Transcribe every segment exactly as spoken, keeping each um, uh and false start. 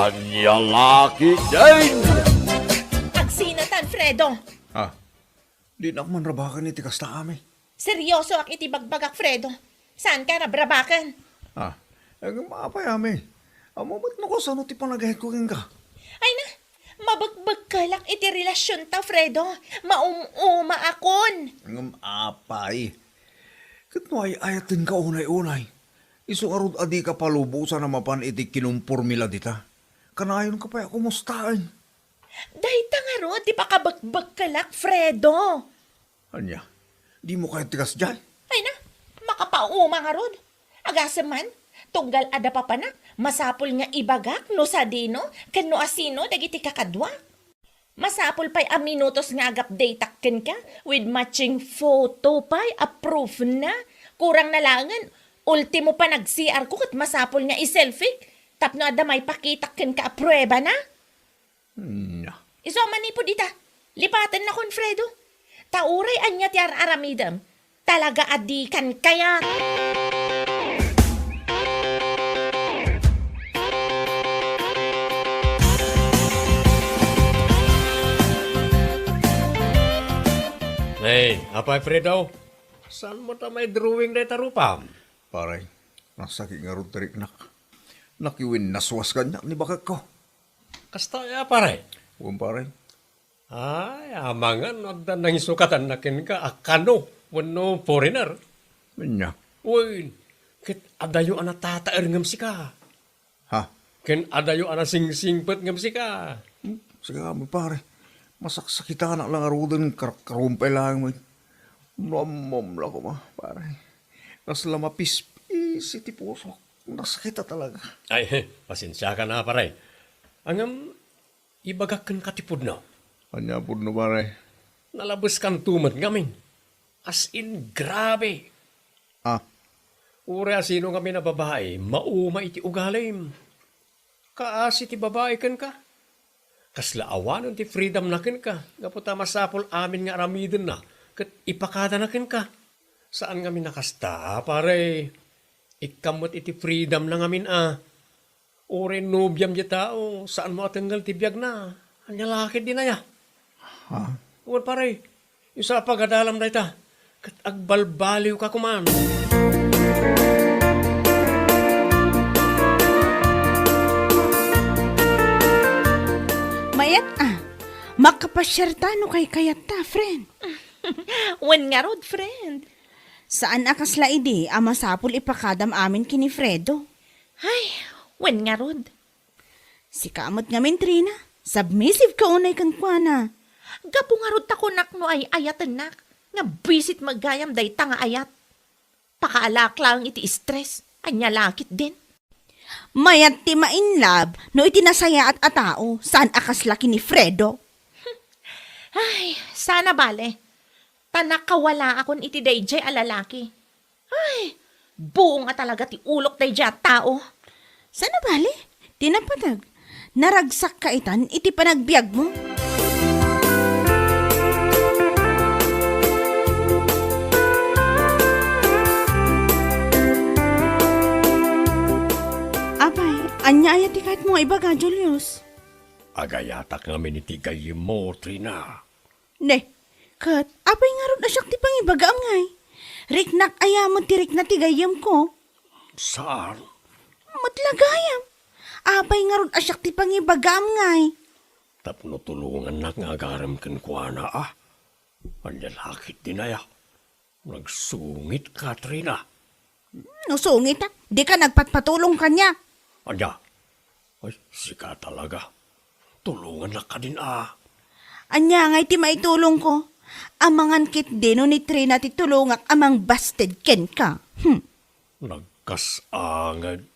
Ania la ketdin? Agsinatan, Fredo! Ah, dinak man rabaken iti kasta, Ami. Seriosoak iti bagbagak, Fredo. Saanka rabrabaken. Ah, ngem apay, Ami? Ammom met no kasano ti panagayatko kenka. Ay na, mabekbekkelak iti relasionta, Fredo. Maum-umaakon. Ngem apay? Ket no ay-ayatenka unay-unay, isu ngarud a dika palubosan a mapan iti kinumpormila dita. Kanayonka pay a kumustaen. Dayta ngarud ti pakabekbekkelak, Fredo. Ania? Dimo kayat ti kasdiay? Ay na, makapauma ngarud. Agasem man, tunggal adda papanak, masapul nga ibagak no sadino ken no asino dagiti kakaduak. Masapul pay a minutos nga agupdateak kenka with matching photo pay a proofna. Kurang na laengen, ultimo panag-C R ko ket masapul nga i-selfie tapno adda maipakitak kenka a pruebana. Nya. Isu a manipud ita, lipatennakon, Fredo. Ta uray ania ti ar-aramidem, talaga a dikan kayat. Hey, apay, Fredo? Saanmo ta maidrawing dayta rupam? Pare, nasakit ngarud ti riknak. Nakiwinnaswas kaniak ni baketko. Kasta aya, pare? Wen, pare. Ay, amangan no adda nangisukatanna kenka a Kano wenno foreigner. Ania? Wen, ket adayo a natataer ngem sika. Ha? Ken adayo a nasingsingpet ngem sika. Hmm, sika, pare. Masaksakitanak la ngaruden, karakkarumpay laeng met. No ammom la koma, pare. Kasla mapispis iti pusok. Nasakit a talaga. Ay, pasensiakan a, pare. Ngem, ibagak kenka ti pudno. Ania pudno, pare? Nalabeskanto met ngamin. As in, grabe. Ah. Uray a sino ngamin a babai, mauma iti ugalim. Kaasi ti babai kenka. Kasla awanen ti freedom na kenka, gapu ta masapul amin nga aramidenna ket ipakadana kenka. Saan ngamin a kasta, pare. Ikkam met iti freedom na ngamin a. Uray nobiam diay tao, saanmo a tengngel ti biagna. Ania la ketdin aya? Ha? Wen, pare, isu a pagadalam dayta, ket agbalbaliwka koman. Mayat a, makapasiarta no kaykayatta, friend. Wen ngarud, friend. Saan a kasla idi a masapul ipakadam amin ken ni Fredo. Ay, wen ngarud. Sika met ngamin, Trina, submissive ka unay kenkuana. Gapu ngarud ta kunak no ay-ayatennak, nga bisit met gayam dayta nga ayat. Pakaalaak laeng iti stress, ania la ketdin. Mayat ti ma-in love no iti nasayaat a tao, saan a kasla ken ni Fredo. Ay, saan a bale. Ta nakawalaakon iti daydiay a lalaki. Ay, buong a talaga ti ulok daydiay a tao. Saan a bale? Ti napateg, naragsakka itan iti panagbiagmo. Apay, ania aya ti kayatmo nga ibaga, Julius? Agayatak ngamin iti gayyemmo, Trina. Ne, ket apay ngarud a siak ti pangibagaam ngay? Riknak aya met ti rikna ti gayyemko? Saan? Met la gayam. Apay ngarud a siak ti pangibagaam ngay? Tapno tulongannak nga agarem kenkuana a. Ania la ketdin aya? Nagsungit, Katrina. No sungit, a, dika nagpatpatulong kaniak. Ania? Ay, sika talaga. Tulongannak kadin a. Ania ngay ti maitulongko? Amangan ketdi no ni Trina ti tulongak a mangbasted kenka. Hmm. Nagkas-angad.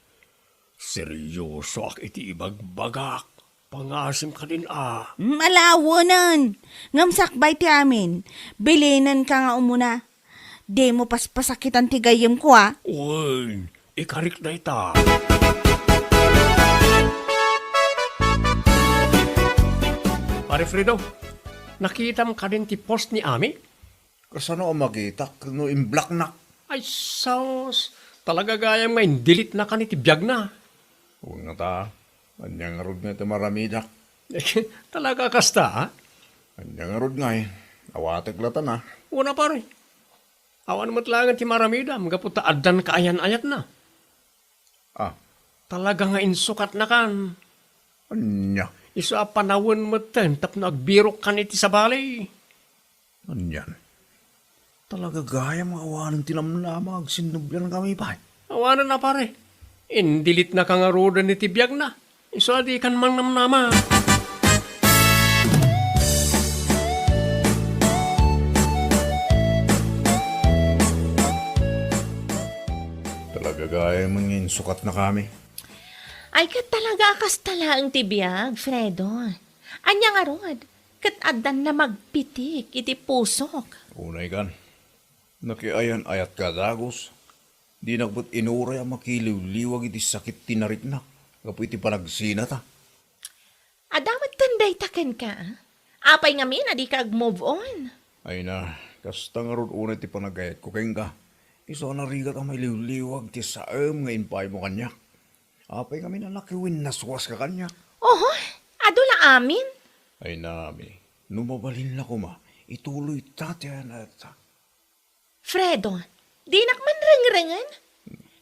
Seriosoak iti ibagbagak. Pangasim kadin a. Malawenen. Ngem sakbay ti amin. Bilinenka nga umuna. Dimo paspasakitan ti gayyemko a. Wen, ikarik dayta. Pare Fredo, nakitam kadin ti post ni Ami? Kasano a makitak no imblocknak? Ay, sus! Talaga gayam nga indelete na kan iti biagna. Wen ngata. Ania ngarud nga ti maramidak? Talaga kasta, a? Ania ngarud ngay? Awatek lattan, a? Una, pare. Awan met laengen ti maramidam gapu ta addan kaayan-ayatna. A? Talaga nga insukatnakan. Ania? Isu a panawen metten tapno agbirokkan iti sabali. Anian? Talaga gayam nga awanen ti namnama nga agsinnublian kami pay. Awanen a, pare. Indilitnaka ngaruden iti biagna. Isu a dikan mangnamnama. Talaga gayam nga insukatna kami. Ay, ket talaga a kasta laeng ti biag, Fredo. Ania ngarud? Ket addan na magpitik iti pusok. Unay kan, nakiayan-ayatka a dagus. Dinak met inuray a makiliwliwag iti sakit ti nariknak gapu iti panagsinata. Adda metten dayta kenka, a? Apay ngamin a dika ag-move on? Ay na, kasta ngarud unay ti panagayatko kenka. Isu a narigat a mailiwliwag ti saem nga impaymo kaniak. Apay ngamin a nakiwinnaswaska kaniak? Oho, adu la amin. Ay na, Ami, no mabalin la koma, ituloyta ti ayan-ayatta. Fredo, dinak man rengrengen.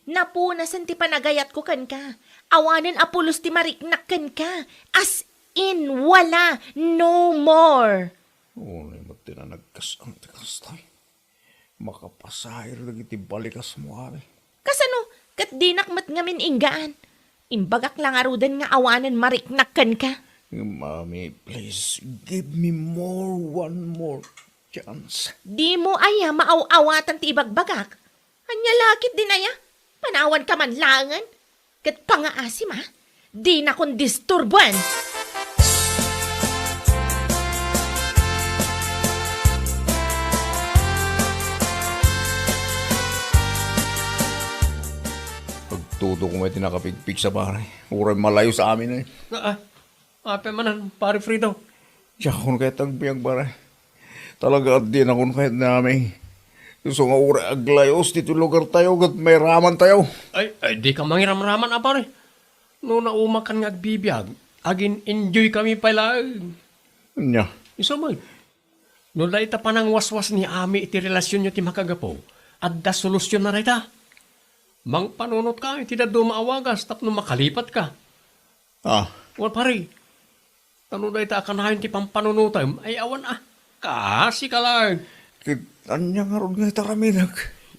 Napunasen ti panagayatko kenka. Awanen a pulos ti mariknak kenka. As in, wala. No more. Unay met ti nanagkas-ang ti kastay. Makapasair dagiti balikasmo, Ami. Kasano? Ket dinak met ngamin inggaan. Imbagak la ngaruden nga awanen mariknak kenka. Mami, please, give me more, one more chance. Dimo aya maaw-awatan ti ibagbagak? Ania la ketdin aya? Panawanka man laengen? Ket pangaasim, a? Dinakon disturboen! Agtudok met ti nakapigpigsa, pare. Uray malayos amin, e. A, a, apay manen, Pare Fredo? Diakon kayat agbiag, pare. Talaga a dinakon kayat ni Ami. Isu nga uray aglayos ditoy lugartayo ket mairamantayo. Ay, ay, dika mangiramraman a, pare. No naumakan nga agbibiag, agin-enjoy kami pay laeng. Ania? Isu met. No dayta panangwaswas ni Ami iti relasionyo ti makagapu, adda solusyon na dayta. Mangpanunotka iti dadduma a wagas tapno makalipatka. A. Wen, pare. Ta no dayta a kanayon ti pampanunotem, ay awan a. Kaasika laeng. Ket ania ngarud nga iti aramidek?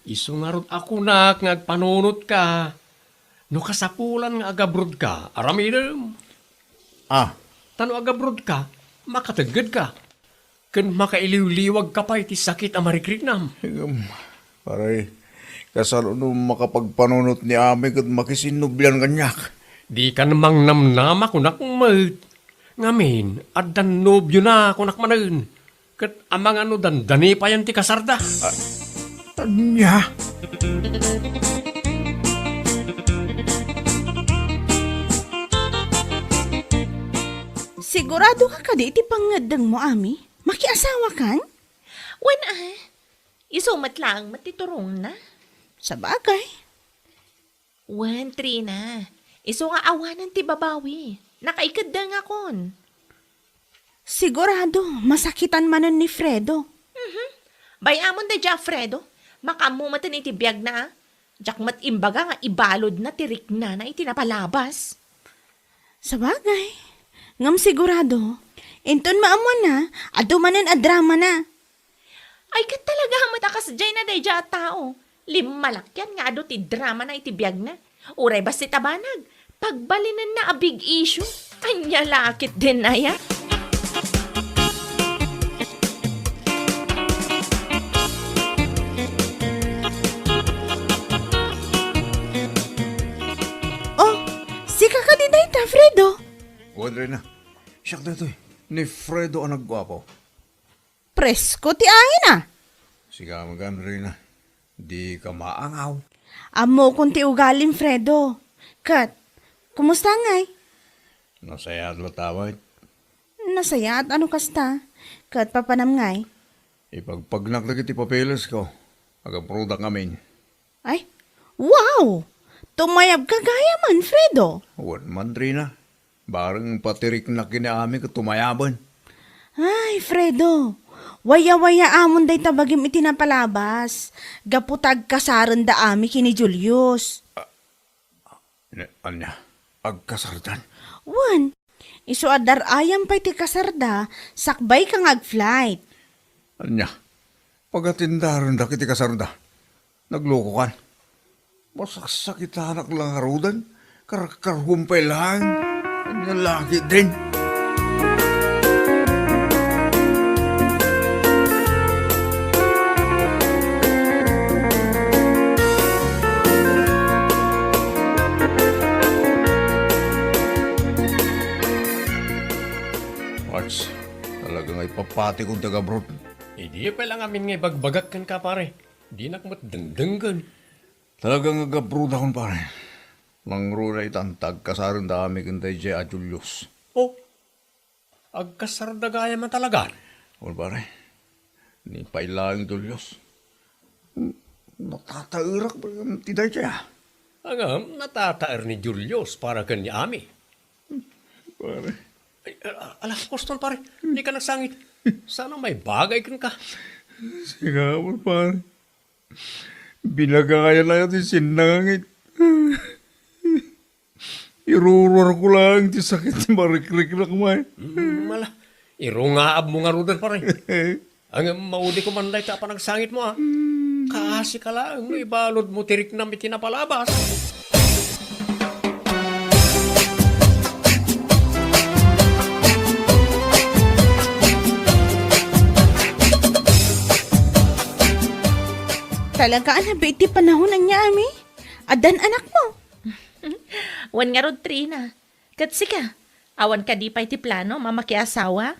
Isu ngarud a kunak nga agpanunotka. No kasapulan nga agabrodka, aramidem. A. Ta no agabrodka, makateggedka. Ken makailiwliwagka pay ti sakit a marikriknam. Ngem, pare, kasano no makapagpanunot ni Ami ket makisinnublian kaniak? Dikan mangnamnama, kunak met. Ngamin, addan nobiona, kunak manen. Ket amangan no dandani payen ti kasarda. A, ania? Siguradoka kadi iti pangngeddengmo, Ami? Makiasawakan? Wen a, isu met laeng met ti turongna. Sabagay. Wen, Trina, isu nga awanen ti babawi. Nakaikeddengakon. Sigurado, masakitan manen ni Fredo. Mhm. Bay-amon daydiay a Fredo. Makaammo metten iti biagna, a. Diak met imbaga nga ibaludna ti riknana iti napalabas. Sabagay. Ngem sigurado, inton maammoanna, adu manen a dramana. Ay, ket talaga met a kasdiayna daydiay a tao. Limmalakyan nga adu ti dramana iti biagna. Uray bassit a banag, pagbalinenna a big issue. Ania la ketdin aya? Oh, sika kadi dayta, Fredo? Wen, Reyna. Siak daytoy, ni Fredo a nagguapo. Presko ti angin, a. Sika met, Reyna. Dika maangaw. Ammokon ti ugalim, Fredo. Ket, kumusta ngay? Nasayaat latta met. Nasayaat a no kasta. Ket papanam ngay? Ipagpagnak dagiti papeles ko. Agabrodak ngamin. Ay, wow! Tumayabka gayam, Fredo. Wen man, Reyna. Bareng patiriknak ken ni Ami ket tumayaben. Ay, Fredo, waya-waya amon dayta bagim iti napalabas. Gapu ta agkasarenda Ami ken ni Julius. Ne, ania? Agkasardan? Wen, isu a dar-ayam pay ti kasarda, sakbay ka nga ag-flight. Ania? Pagatindarendak iti kasarda? Naglokokan? Masaksakitanak la ngaruden, karkarhuam pay laeng. Ania la ketdin? Wats, talaga nga ipapatikon ti agabroad. Idi pay la ngamin nga ibagbagak kenka, pare. Dinak met dengdenggen. Talaga nga agabroadakon, pare. Nangruna itan ta agkasarenda Ami ken daydiay a Julius. Oh, agkasarda gayam a talaga? Wen, pare. Ni pay laeng Julius. Natataerak pay ti daydiay, a. Ngem, natataer ni Julius para ken ni Ami. Pare. Ay, ala, ala, Kostol, pare. Dika nagsangit. Sana maibagay kenka. Sige, pare. Binagayan aya ti sinnangangit. Iruruarko laeng ti sakit ti marikriknak, may. Mm, ala, irungaabmo ngaruden, pare. Ngem maudi koma dayta a panagsangitmo, a. Kaasika laeng no ibaludmo ti riknam iti napalabas. Talaga a nabiit ti panahon, ania, Ami? Addan anakmo? Wen ngarud, Trina. Ket sika, awan kadi pay ti planom a makiasawa?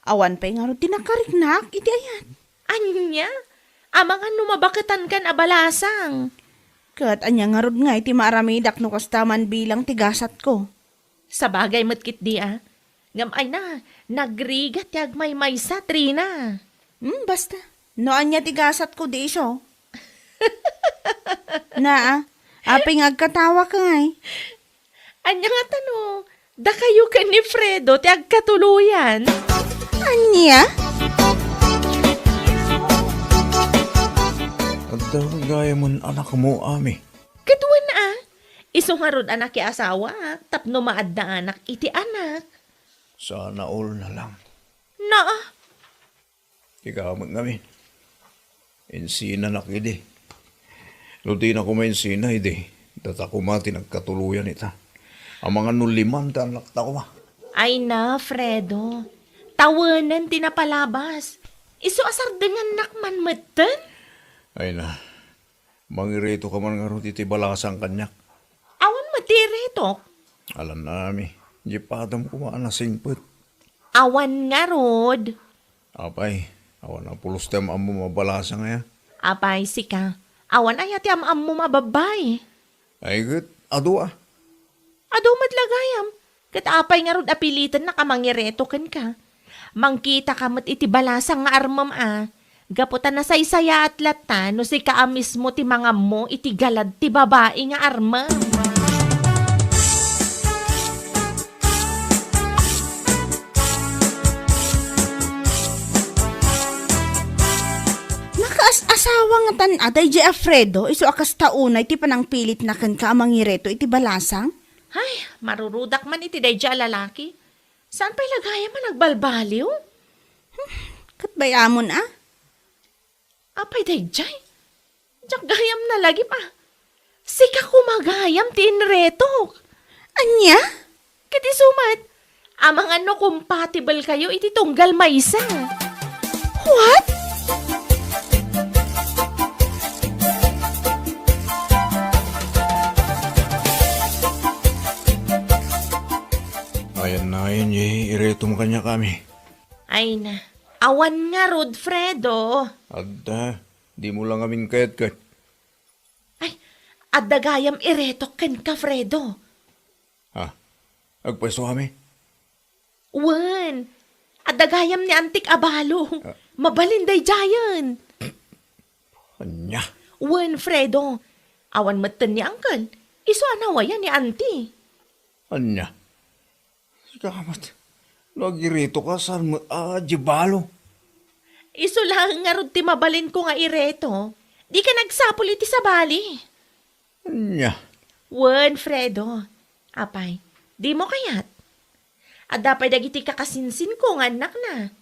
Awan pay ngarud ti nakariknak iti ayat. Ania? Amangan no mabaketankan a balasang. Ket ania ngarud ngay ti maaramidak no kasta man bilang ti gasatko? Sabagay met ketdi, a. Ngem ay na, nagrigat ti agmaymaysa, Trina. Hmm, basta. No ania ti gasatko, di isu. Na, a, apay nga agkatawa ka ngay? Ania ngata no dakayo ken ni Fredo ti agkatuloyan? Ania? Adda gayamen anakmo, Ami. Ket wen, a, isu ngarud a nakiasawaak tapno maaddaanak iti anak. Sana all na lang. Naa. Ikaw met ngamin. Insinanak idi. No dina koma insina idi, data koma ti nagkatuloyan ita. Amangan no liman ti annakta koma. Ay na, Fredo. Tawenen ti napalabas. Isu a sardengannak man metten? Ay na. Mangireto ka man ngarud iti balasang kaniak. Awan met ti iretok. Alan, Ami. Di padam koma a nasingpet. Awan ngarud. Apay, awan a pulos ti am-ammom a balasang aya? Apay, sika, awan aya ti am-ammom a babbai? Ay, ket adu, a. Adu met la gayam, ket apay ngarud a pilitennak a mangireto kenka? Mangkitaka met iti balasang nga armem a, gapu ta nasaysayaat latta no sika a mismo ti mangammo iti galad ti babai nga armem. Nakaas-asawa ngatan a daydiay a Fredo, isu a kasta unay ti panangpilitna kenka a mangireto iti balasang? Ay, marurudak man iti daydiay a lalaki. Saan pay la gayam a nagbalbaliw? Hmm, ket bay-amon a? Apay daydiay? Diak gayam nalagip a. Sika koma gayam ti inretok. Ania? Ket isu met, amangan no compatible kayo iti tunggal maysa. What? Ayan na, ayan, ye, iretom kaniak, Ami. Ay na, awan ngarud, Fredo. Adda, dimo la ngamin kayat ket. Ay, adda gayam iretok kenka, Fredo. Ha? Agpayso, Ami? Wen, adda gayam ni antik a balo. Ah. Mabalin daydiayen. Ania? Wen, Fredo. Awan metten ni uncle. Isu a nawayan ni auntie. Ania? Ikamat, no agiritoka, saan met a di balo? Isu laeng ngarud ti mabalinko nga ireto. Dika nagsapul iti sabali. Ania? Wen, Fredo. Apay, dimo kayat? Adda pay dagiti kakasinsinko nga annakna.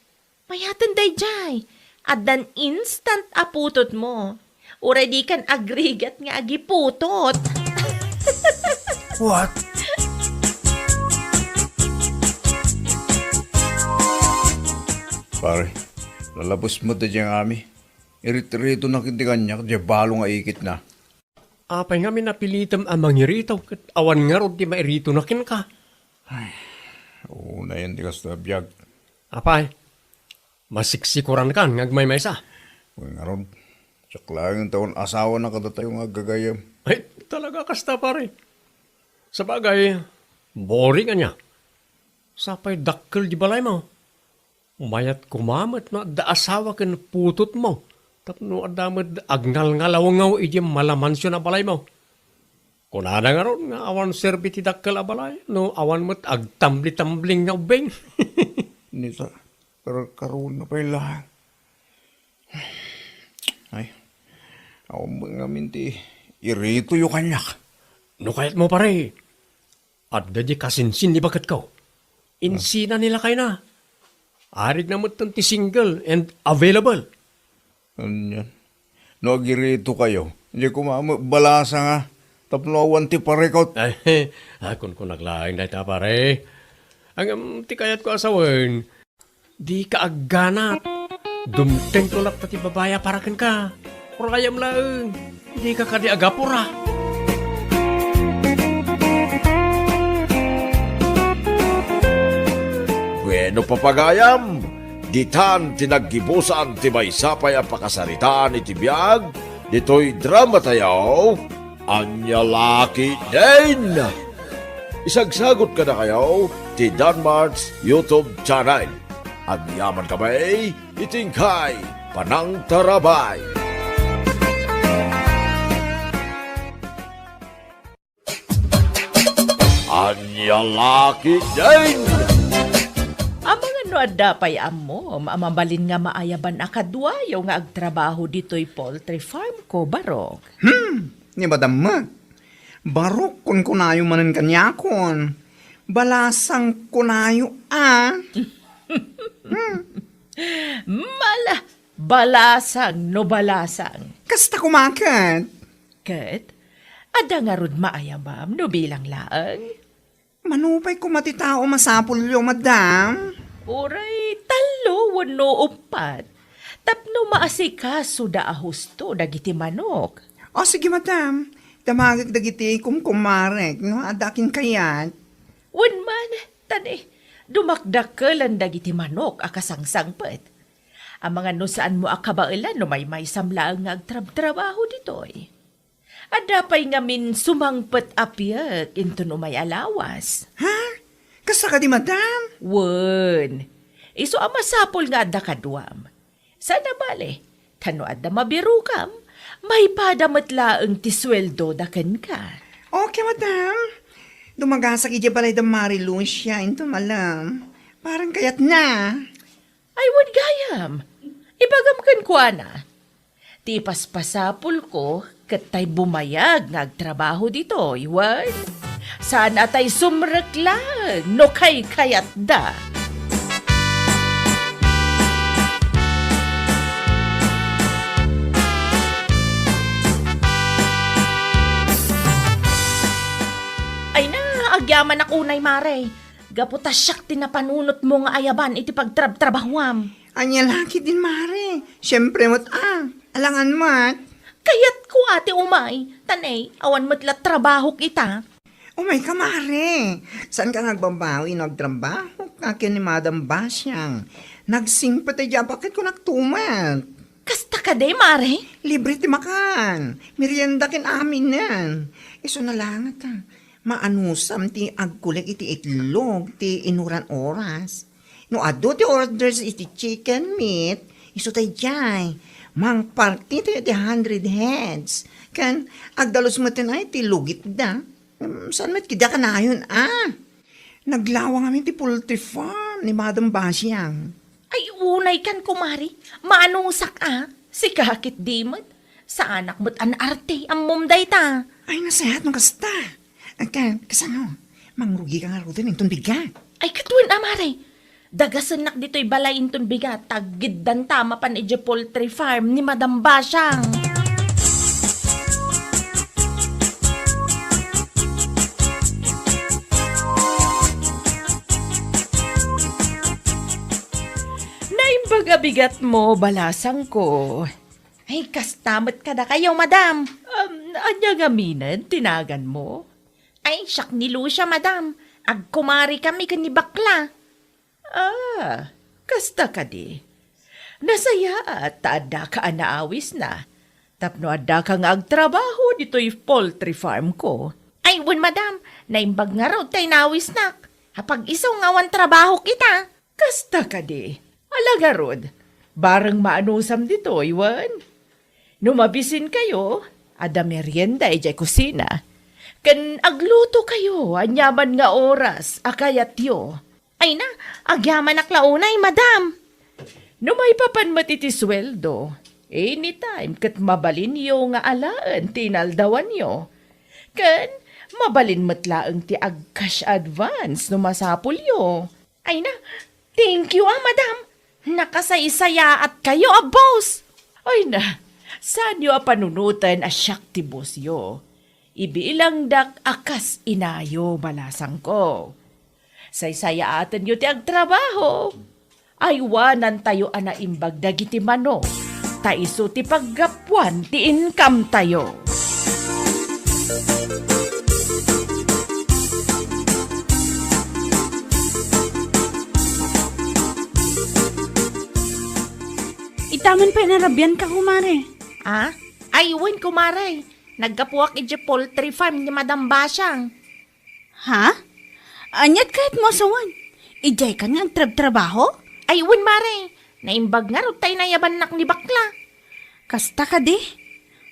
Mayaten daydiay. Addan instant a putotmo. Uray dikan agrigat nga agiputot. What? Pare, lalabes met daydiay nga ami. Irit-iritonak iti kaniak, diay balo nga ikitna. Apay ngamin napilitem a mangirito ket awan ngarud ti mairitonak kenka? Ay, unayen ti kasta a biag. Apay, masiksikorankan nga agmaymaysa? Wen ngarud, siak laeng ti awan asawana kadatayo nga aggagayyem. Ay, talaga kasta, pare. Sabagay, boring ania. Sapay dakkel di balaymo. Mayat koma met no adda asawa ken putotmo tapno adda met agngalngalawngaw idiay malamansion a balaymo. Kunada ngarud nga awan serbi ti dakkel a balay no awan met agtambli-tambling nga ubbing. Nita, karkaruanna pay laeng. Ay, awan met ngamin ti iritoyo kaniak. No kayatmo, pare, adda di kasinsin ni baketko. Insina ni lakayna. Arigna metten ti single and available. Anian? No agiritokayo, diay koma met balasanga tapno awan ti parikut. Ay, ah, kunkunak laeng dayta, pare. Ngem ti kayatko a sawen, dika agganat. Dumtengko latta ti babai a para kenka. Urayam laeng. Dika kadi agapura. Bueno, papagayam, ditan ti naggibusan ti maysa pay a pakasaritaan iti biag ditoy dramatayo, Ania La Ketdin. Isagsagut kadakayo ti Danmart's YouTube channel. Agyaman kami iti inkay panangtarabay. Ania La Ketdin! Amangan no adda pay ammom a mabalin nga maayaban a kaduayo nga agtrabaho ditoy poultry farm ko, Barok. Hmm, ni Madam met. Barok kunkunayo manen kaniakon. Balasang kunayo a. Hmm. Mala, balasang no balasang. Kasta koma ket. Ket, adda ngarud maayabam no bilang laeng? Mano pay koma ti tao masapulyo, madam? Uray tallo wenno uppat. Tapno maasikasoda a husto dagiti manok. O, sige, madam. Damagek dagiti kumkumarek, no? Adda kin kayat. Wen man, tani, dumakdakkelan dagiti manok a kasangsangpet. Amangan no saanmo a kabaelan no maymaysam laeng nga agtrabtrabaho ditoy. Adda pay ngamin sumangpet a piek inton umay a lawas. Ha? Kasta kadi, madam? Wen, isu a masapul nga adda kaduam. Saan a bale, ta no adda mabirokam, maipada met laeng ti sueldoda kenka. Okay, madam. Dumagasak idiay balay da Mari Lucia inton malem. Parang kayatna. Ay, wen gayam. Ibagam kenkuana. Ti ipaspasapulko ket tay bumayag nga agtrabaho ditoy, wen? Saan a tay sumrek laeng no kaykayatda. Ay na, agyamanak unay, Mare. Gapu ta siak ti napanunotmo nga ayaban iti pagtrabtrabahuam. Ania la ketdin, Mare. Siempre met a. Alangan met. Kayatko a ti umay. Tanay, awan met la trabahok ita. Umayka, Mare. Saanka nga agbabawi no agtrabahok ka ken ni Madam Basiang? Nagsingpet daydiay a baketko naktumet. Kasta kadi, Mare? Libre ti makan, merienda ken aminen. Isuna laengen ta, maanusam ti agkulik iti itlog ti inuran oras. No adu ti orders iti chicken meat, isu daydiay, mangparti tayo ti hundred heads. Ken agdalus metten ay ti lugitda. Mm, saan met kadi a kanayon, a? Naglawang amin ti poultry farm ni Madam Basiang. Ay, unay kan, kumare. Maanusak a. Sika ket di met. Saanak met a naarte, ammom dayta. Ay, nasayaat no kasta. Agka, kasano? Mangrugi ka ngaruden inton bigat. Ay, ket wen a, mare. Dagasennak ditoy balay inton bigat, ta aggiddanta mapan idiay poultry farm ni Madam Basiang. Naimbag a bigatmo, balasangko. Ay, kasta met kadakayo, madam. Um, ania ngamin ti naganmo? Ay, siak ni Lucia, madam. Agkumarikami ken ni Bakla. Ah, kasta kadi. Nasayaat ta addaka a naawisna. Tapno addaka nga agtrabaho ditoy poultry farm ko. Ay, wen, madam. Naimbag ngarud ta inawisnak. Apag-isu nga awan trabahok ita. Kasta kadi. Ala ngarud, bareng maanusam ditoy, wen? No mabisinkayo, adda merienda idiay kusina. Ken aglutokayo aniaman nga oras a kayatyo. Ay na, agyamanak la unay, madam. No maipapan met iti sueldo, anytime ket mabalinyo nga alaen ti inaldawanyo. Ken mabalin met laeng ti ag-cash advance no masapulyo. Ay na, thank you, ah, madam. Nakasaysayaatkayo a boss. Ay na, saanyo a panunoten a siak ti bossyo. Ibilangdak a kas inayo, balasangko. Saysayaatenyo ti agtrabaho. Aywanantayo a naimbag dagiti manok, ta isu ti paggapuan ti income-tayo. Itaman pay narabianka, kumare. Ah? Ay, wen, kumare. Naggapuak idiay poultry farm ni Madam Basiang. Ha? Aniat kayatmo a sawen? Idiay kan nga agtrabtrabaho? Ay, wen, mare. Naimbag ngarud ta inayabannak ni Bakla. Kasta kadi?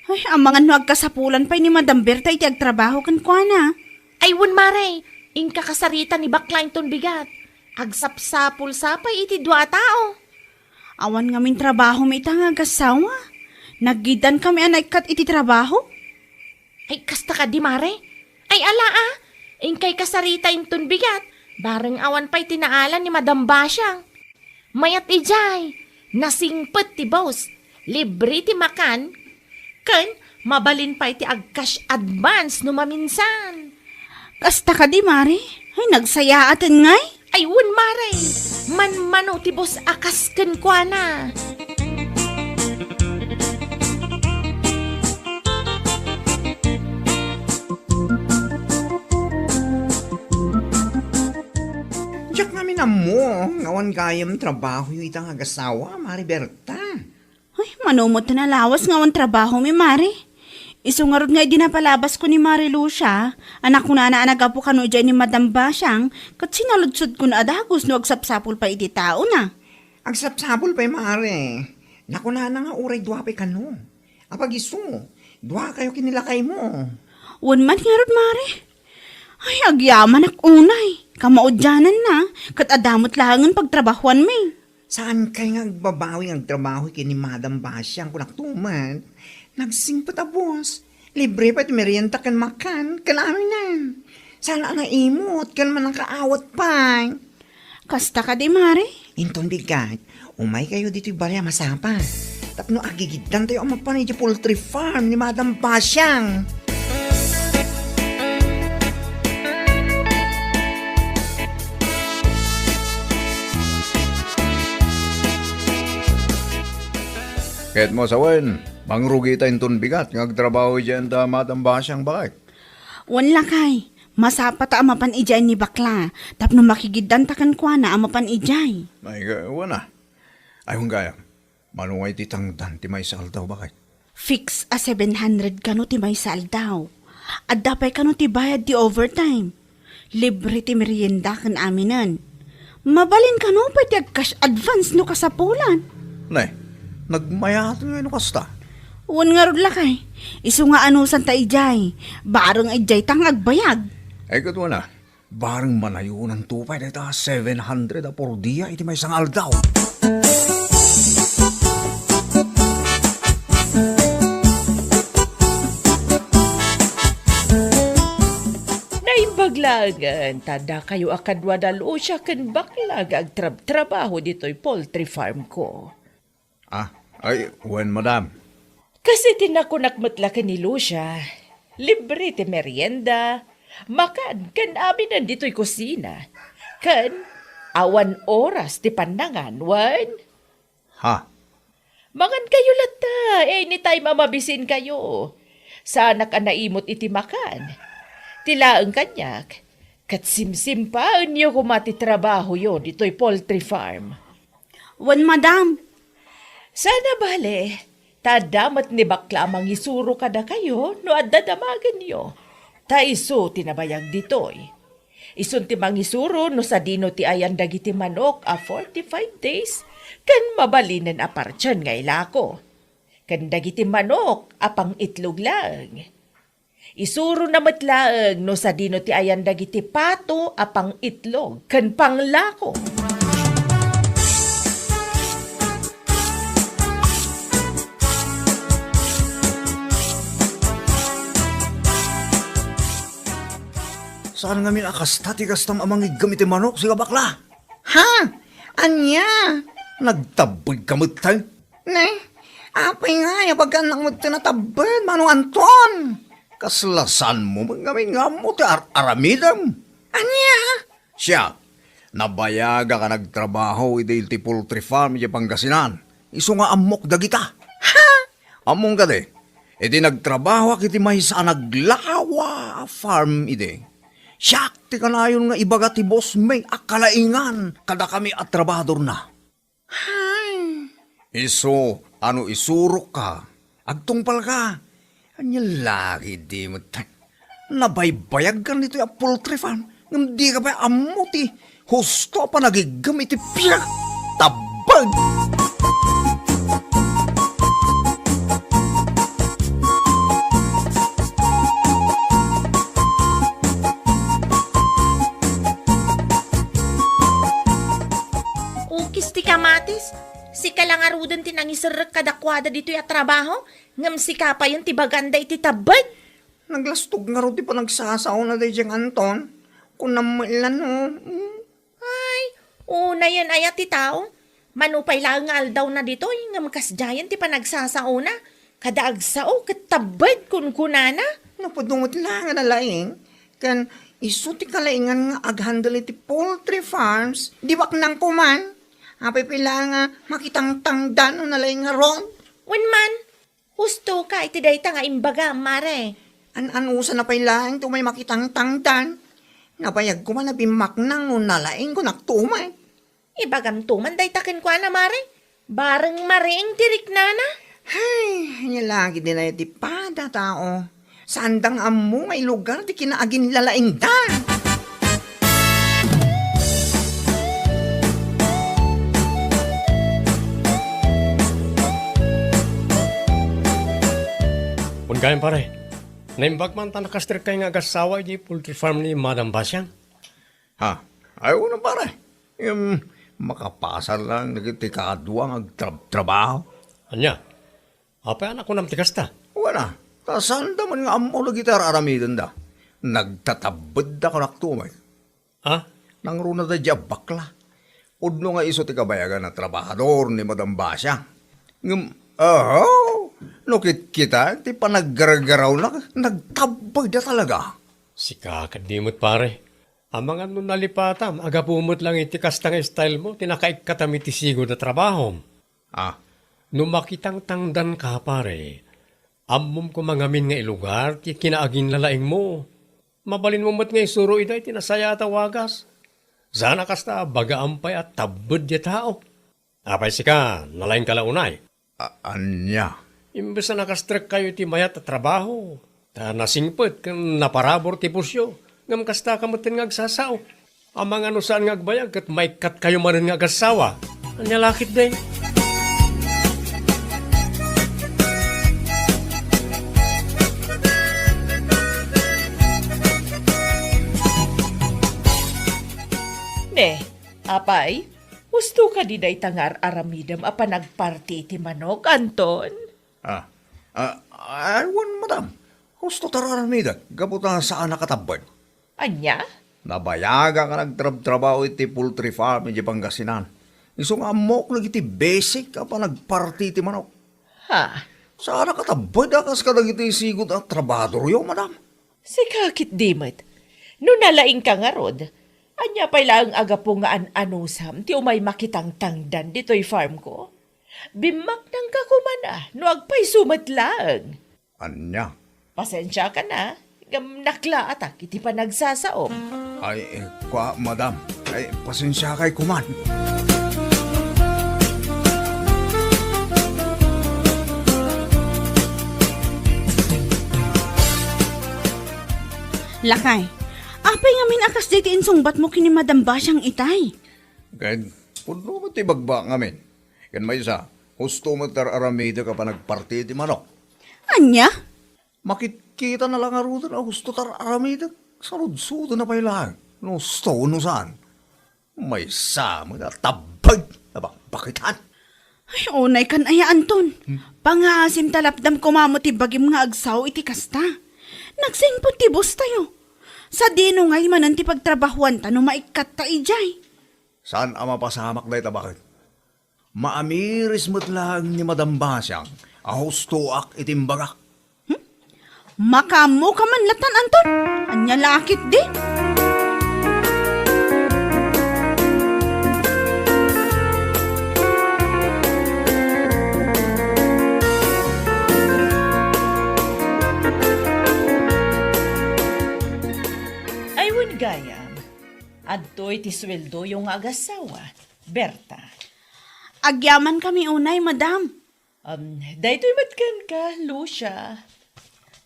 Ay, amangan no agkasapulan pay ni Madam Berta iti agtrabaho kenkuana. Ay, wen, mare. Inka kasarita ni Bakla inton bigat. Agsapsapul sa pay iti dua a tao. Awan ngamin trabaho mi ita nga agasawa. Naggidankami a naikkat iti trabaho. Ay, kasta kadi, mare? Ay, ala, ah. Inkay kasarita inton bigat. Bareng awan pay ti naala ni Madam Basiang. Mayat idiay, nasingpet ti boss. Libre ti makan. Ken mabalin pay ti ag-cash advance no maminsan. Kasta kadi, mare? Ay, nagsayaaten ngay? Ay, wen, mare. Manmano ti boss a kas kenkuana. Diak ngamin ammo nga awan gayam trabahoyo ita nga agasawa, Mare Berta. Ay, mano met ti nalawas nga awan trabaho mi, mare. Isu ngarud nga idi napalabasko ni Mare Lucia, a nakunana a naggapu kano idiay ni Madam Basiang, ket sinaludsodkon a dagus no agsapsapul pay iti taona. Agsapsapul pay, mare. Nakunana nga uray dua pay kano. Apag-isu, duakayo ken ni lakaymo. Wen man ngarud, mare. Ay, agyamanak unay. Kamaudiananna, ket adda met laengen pagtrabahuanmi. Saankay nga agbabawi nga agtrabaho ken ni Madam Basiang, kunakto met. Nagsingpet a boss. Libre pay ti merienda ken makan, ken aminen. Saan a naimot ken mannakaawat pay. Kasta kadi, mare? Inton bigat, umaykayo ditoy balay a masapa. Tapno agigiddantayo a mapan idiay poultry farm ni Madam Basiang. Ket mo sawen, mangrugita inton bigat nga agtrabaho idiay enta Madam Basiang, baket. Wen lakay, masapata a mapan idiay ni Bakla, tapno makigiddanta kenkuana a mapan idiay. Ay, ka-, wen a. Ay, wen gayam. Mano nga iti tangdan ti maysa aldaw, baket? Fix a seven hundred kano ti maysa aldaw. Adda pay kano ti bayad ti overtime. Libre ti merienda ken aminen. Mabalin kano pay ti ag-cash advance no kasapulan. Ne, nagmayaten ngay no kasta. Wen ngarud lakay, isu nga anusanta idiay, bareng idiay ta nga agbayag. Ay, ket wen a, Bareng manayonanto pay dayta seven hundred a por dia iti maysa nga aldaw. Naimbag laengen ta dakayo a kadua da Lucia ken bakla nga agtrab-trabaho ditoy poultry farm ko. Ah, ay, wen, madam. Kas iti nakunak met la ken ni Lucia, libre ti merienda, makan, ken aminen ditoy kusina. Ken awan oras ti pannangan, wen? Ha? Mangan kayo latta, anytime a mabisinkayo. Saanak a naimot iti makan. Ti laeng kaniak, ket simsimpaenyo koma ti trabahoyo ditoy poultry farm. Wen, madam. Saan a bale, ta adda met ni bakla a mangisuro kadakayo no adda damagenyo. Ta isu ti nabayag ditoy. Isun ti mangisuro no sadino ti ayan dagiti manok a forty-five days ken mabalinen a partian nga ilako. Ken dagiti manok a pang-itlog laeng. Isurona met laeng no sadino ti ayan dagiti pato a pang-itlog ken panglako. Saan ngamin a kasta ti kastam a mangiggem iti manok, sika bakla? Ha? Ania? Nagtabbed ka met, tay? Ne? Apay nga, ya bagannak met ti natabbed, Manong Anton? Kasla saanmo met ngamin nga ammo ti ar-aramidem? Ania? Siak, nabayagak a nagtrabaho idi ti poultry farm iti Pangasinan. Isu nga ammok dagita. Ha? Ammom kadi, idi nagtrabahoak iti maysa a naglawa a farm idi, siak ti kanayon nga ibaga ti boss mi a kalaingan kadakami a trabahadorna. Hay. Isu a no isurokka, agtungpalka. Ania la ketdi met? Nabaybayagkan ditoy a poultry farm, ngem dika pay ammo ti husto a panagiggem iti pinaktabbed. Ukis ti kamatis, sika la ngaruden ti nangiserrek kadakuada ditoy a trabaho, ngem sika payen ti baganda iti tabbed. Naglastog ngarud ti panagsasaona daydiay nga Anton. Kunam met la no, mm. Ay, unayen aya ti tao. Mano pay laeng nga aldawna ditoy, ngem kasdiayen ti panagsasaona. Kada agsao ket tabbed kunkunana. Napudno met la nga nalaing, ken isu ti kalaingan nga aghandle iti poultry farms, di baknang koman. Apay pay la nga makitangtangdan no nalaing ngarud? Wen man, husto ka iti dayta nga imbagam, mare. An-anusana pay laeng ti umay makitangtangdan. Nabayag koman a bimmaknang no nalaing ko naktuman. Ibagamto man dayta kenkuana, mare. Bareng mariing ti riknana. Hay, ania la ketdi aya ti pada tao. Saanda nga ammo nga ilugar ti kinaaginlalaingda. Wen gayam, pare. Naimbag man ta nakastrek kay nga agassawa iti poultry farm ni Madam Basiang. Ha? Ay, wen, pare. Em, makapasar lang dagiti kadua nga agtrab-trabaho. Ania? Apay a nakunam ti kasta? Wen a, ta saanda man nga ammo dagiti ar-aramidenda. Nagtatabbedda kunak tumek. Ha? Nangruna daydiay a bakla. Pudno nga isu ti kabayagan a trabahador ni Madam Basia. Ngem, aho, no kitkitaek ti panaggargarawna, nagtabbedda talaga. Sika ketdi met, pare. Amangan no nalipatam, a gapu met lang iti kasta nga style mo, ti nakaikkatam iti sigud a trabahom. Ah. No makitangtangdanka, pare, ammom koma ngamin nga ilugar ti kinaaginlalaingmo. Mabalinmo met nga isuro ida iti nasayaat a wagas. Saan a kasta, bagaam pay a tabbed diay tao. Apay sika, nalaingka la unay? A-, ania? Imbes a nakastrek kayo iti mayat a trabaho, ta nasingpet ken naparabur ti pusyo, ngem kasta ka metten nga agsasao. Amangan no saan nga agbayag ket maikkat kayo manen nga agassawa. Ania la ketdi? Ne, apay, husto kadi dayta nga ar-aramidem a panagparti ti manok, Anton? Ah, ah, ay, wen, madam. Husto ti ar-aramidek, gapu ta saan a katabbed. Ania? Nabayagak a nagtrabtrabaho iti poultry farm iti Pangasinan. Isu nga ammok dagiti basic a panagparti ti manok. Ha? Saan a katabbed a kas kadagiti sigud a trabadoryo, madam. Sika ketdi met. No nalaingka ngarud, ania pay laeng a gapu nga an-anusam ti umay makitangtangdan ditoy farm ko? Bimmaknangka koma a no agpayso met laeng. Ania? Pasensiaka, ngem naklaatak iti panagsasaom. Ay, eh, kua, madam. Ay, pasensiakay koma. Lakay, apay ngamin a kasdiay ti insungbatmo ken ni Madam Basiang itay? Ken, pudno met ti ibagbaek ngamin. Ken maysa, husto met ti ar-aramidek a panagparti ti manok. Ania? Makitkita na la ngaruden a husto ti ar-aramidek. Sarudsodenna pay laeng no husto wenno saan. Maysa met a tabbed a bakbakitan. Ay, unaykan aya, Anton. Hmm? Pangaasim ta lapdam koma met ti bagim nga agsao iti kasta. Nagsingpet ti boss tayo. Sadino ngay manen ti pagtrabahuanta no maikkatta idiay? Saan a mapasamak dayta, baket? Maamiris met laeng ni Madam Basiang a hustoak iti imbagak. Hmm? Makaammoka man latan, Anton? Ania la ketdi? Ay, wen gayam, adtoy ti sueldoyo nga agasawa, Berta. Agyamankami unay, madam. Um, daytoy met kenka, Lucia.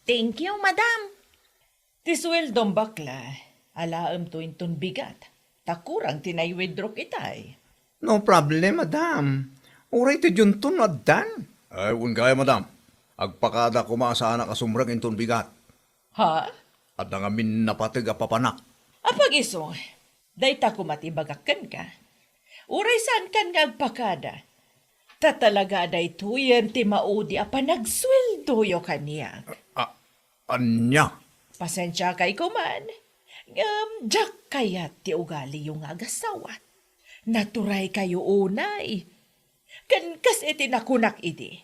Thank you, madam. Ti sueldom, bakla, alaemto inton bigat, ta kurang ti nai-withdrawk itay. No problem, madam. Uray ti dionto no addan. Ay, wen gayam, madam. Agpakada koma a saanak a sumrek inton bigat. Ha? Adda ngamin napateg a papanak. Apag-isu, dayta koma ti ibagak kenka. Uray saankan nga agpakada, ta talaga a daytoyen ti maudi a panagsueldoyo kaniak. A-, ania? Pasensiakay koman, ngem diak kayat ti ugaliyo nga agasawa. Naturaykayo unay. Ken kas iti nakunak idi,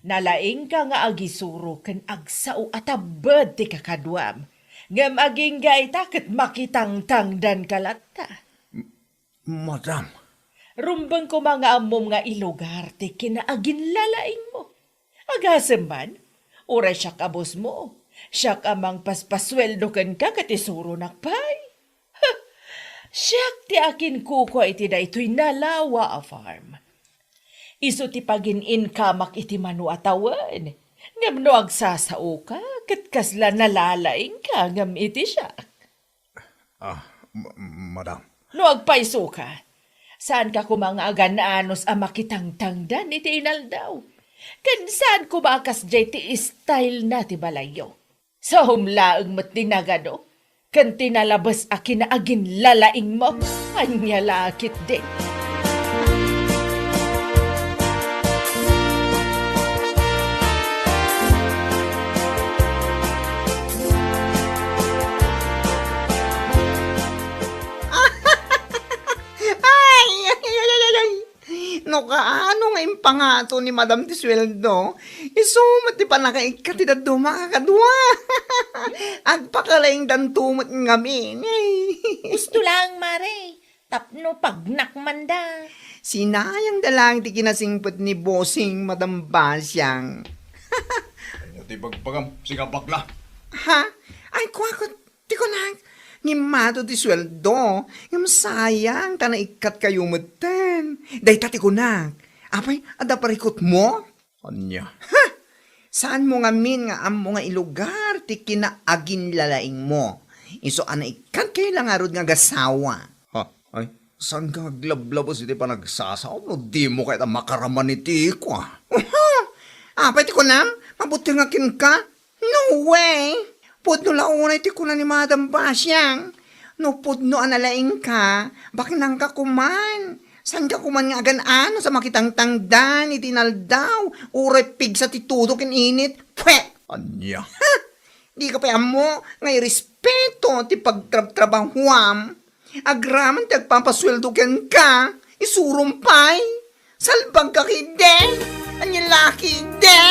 nalaingka nga agisuro ken agsao a tabbed ti kakaduam, ngem agingga ita ket makitangtangdanka latta. M-, madam. Rumbeng koma nga ammom nga ilugar ti kinaaginlalaingmo. Agasem man, uray siak a bossmo, siak a mangpaspasueldo kenka ket isuronak pay. Ha! Siak ti akinkukua iti daytoy nalawa a farm. Isu ti pagin-inkamak iti mano a tawen. Ngem no agsasaoka, ket kasla nalalaingka ngem iti siak. Ah, ma-, madam. No agpaysoka, saanka koma nga agan-anos a makitangtangdan iti inaldaw. Ken saan koma a kasdiay ti style na ti balayyo. Saom laeng met ti nagado, ken ti nalabes a kinaaginlalaingmo. Ania la ketdi? Ay, ay, ay, ay, ay, ay. No kaano nga impangato ni Madam ti sueldo, isu met ti pannakaikkat ti dadduma a kakadua. Agpakalaingdanto met ngamin. Gusto laeng, Mare, tapno pagnak man da. Sinayangda laeng ti kinasingpet ni Bossing Madam Basiang. Ania ti bagbagam, sika bakla? Ha? Ay, kuakot, ti kunak, ngimmato ti sueldo, ngem sayang ta naikkat kayo metten. Dayta ti kunak, apay, adda parikutmo? Ania? Ha! Saanmo ngamin nga ammo nga ilugar ti kinaaginlalaingmo? Isu a naikkat kayo la ngarud nga agasawa. Ha? Ay, saanka nga aglablabes iti panagsasaom no dimo kayat a makaraman iti ikua? Uha! Apay ti kunam? Mabuting a kenka? No way! Pudno la unay ti kuna ni Madam Basiang. No pudno a nalaingka, baknangka koman. Saanka koman nga agan-anos a makitangtangdan iti inaldaw, uray pigsa ti tudo ken init. Pwe! Ania? Ha? Dika pay ammo nga irespeto ti pagtrabtrabahuam. Agraman ti agpapasueldo kenka, isurom pay. Salbagka ketdi! Ania la ketdi!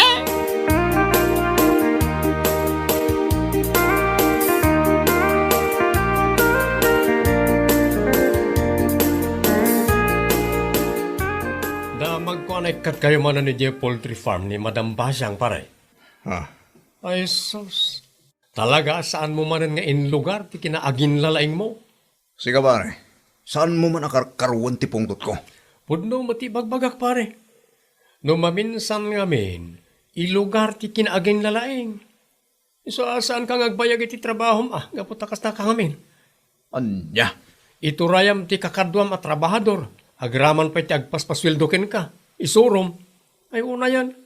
Da, magkuana, ikkatkayo manen idiay poultry farm ni Madam Basiang, pare? Ha? Ay, sus. Talaga, saanmo manen nga inlugar ti kinaaginlalaingmo? Sika, pare, saanmo man a karkaruan ti pungtotko? Pudno met ti ibagbagak, pare. No maminsan ngamin, ilugar ti kinaaginlalaing. Isu a saanka nga agbayag iti trabahom, a, gapu ta kasta ka ngamin. Ania? Iturayam ti kakaduam a trabahador, agraman pay ti agpaspasueldo kenka. Isurom. Ay, unayan.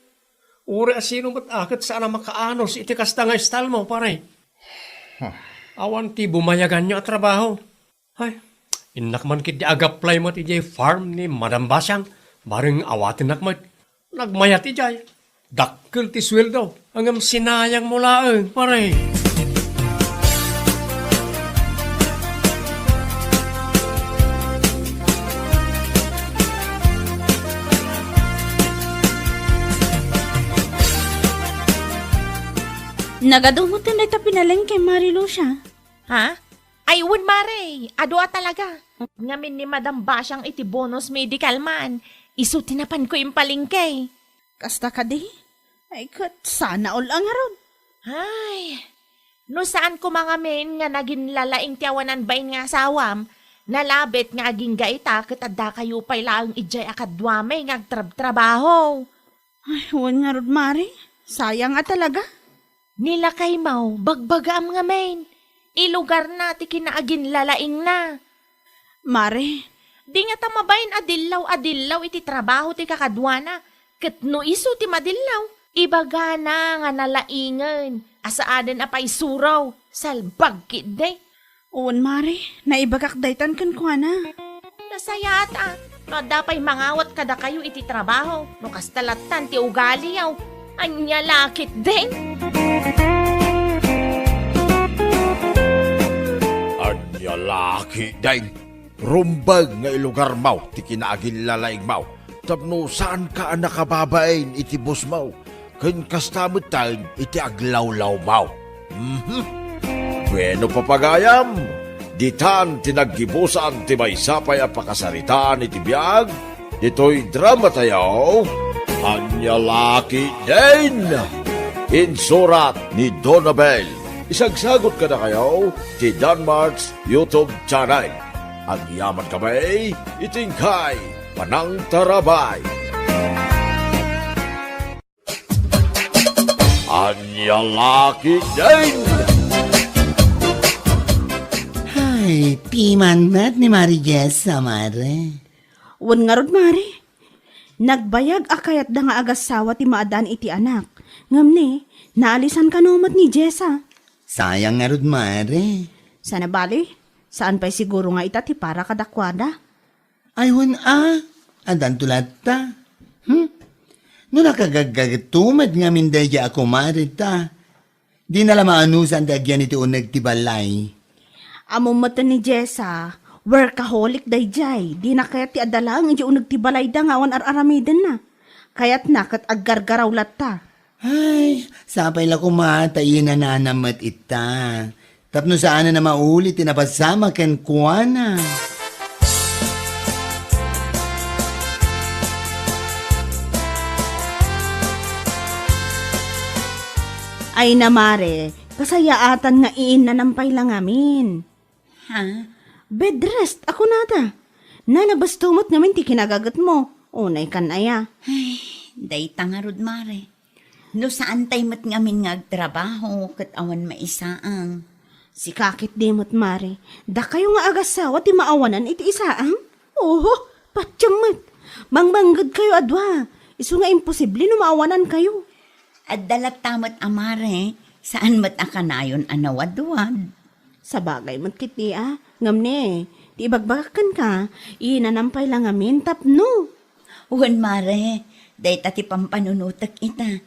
Uray a sino met a ket saan a makaanos iti kasta nga istalmo, pare. Huh. Awan ti bumayaganyo a trabaho. Ay, innak man ketdi agaplay met idiay farm ni Madam Basiang, bareng awatennak met. Nagmayat idiay. Dakkel ti sueldo, ngem sinayangmo laeng, pare. Nagadu met dayta pinalengke, Mari Lucia. Ha? Ay, wen, mare, adu a talaga. Ngamin ni Madam Basiang iti bonus medical man, isu ti napanko impalengke. Kasta kadi? Ay, ket sana all a ngarud. Ay, no saan koma ngamin nga naginlalaing ti awanan bain nga asawam, nalabit nga agingga ita ket addakayo pay laeng idiay a kaduami nga agtrabtrabaho. Ay, wen ngarud, mare. Sayang a talaga. Ni lakaymo, bagbagaam ngamin. Ilugarna ti kinaaginlalaingna. Mare. Di ngata mabain a dillaw a dillaw iti trabaho ti kakaduana. Ket no isu ti madillaw, ibagana nga nalaingen a saanen a paisuraw. Salbag ketdi. Wen, mare, naibagak daytan kenkuana. Nasayaat a, no adda pay mangawat kadakayo iti trabaho, no kasta lattan ti ugaliyo. Ania la ketdin? Ania la ketdin? Rumbeng nga ilugarmaw ti kinaaginlalaingmaw tapno saanka a nakababain iti busmaw. Ken kasta metten iti aglawlawmaw. Mhm. Bueno, papagayam, ditan ti naggibusan ti maysa pay a pakasaritaan iti biag ditoy dramatayo, Ania la ketdin? Insurat ni Donabel. Isagsagot kadakayo ti Danmart's YouTube channel. Agyaman kami iti inkay panangtarabay. Ania la ketdin? Ay, piman met ni Mari Jessa, mare. Wen ngarud, mare. Nagbayag a kayatda nga agassawa ti maaddaan iti anak. Ngem ni, naalisan kano met ni Jessa. Sayang ngarud, mare. Sana bali, saan pay siguro nga ita ti para kadakuada. Ay, wen a, addanto latta. Hmm? No nakagaggaget met ngamin daydiay a kumare ta, dina la maanusan ti agyan iti uneg ti balay. Ammom met ni Jessa, workaholic daydiay. Dina kayat ti adda laeng idiay uneg ti balayda nga awan ar-aramidenna. Kayatna ket aggargaraw latta. Ay, sapay la koma ta inanana met ita. Tapno saanen a mauli ti napasamak kenkuana. Ay na, mare, kasayaatan nga iinnanam pay la ngamin. Ha? Bed rest, a kunada. Nalabasto met ngamin ti kinagagetmo. Unay kan aya. Ay, dayta ngarud, mare. No saan tay met ngamin nga agtrabaho ket awan maisaang. Sika ketdi met, mare, dakayo nga agassawa ti maawanan iti isaang? Oho, patiem met. Mangmanggedkayo a dua. Isu nga imposible no maawanankayo. Adda latta met a, mare, saan met a kanayon a nawadwad. Sabagay met ketdi a, Ngem ne, ti ibagbagak kenka, inanam pay la ngamin tapno. Wen, mare, dayta ti pampanunotek ita.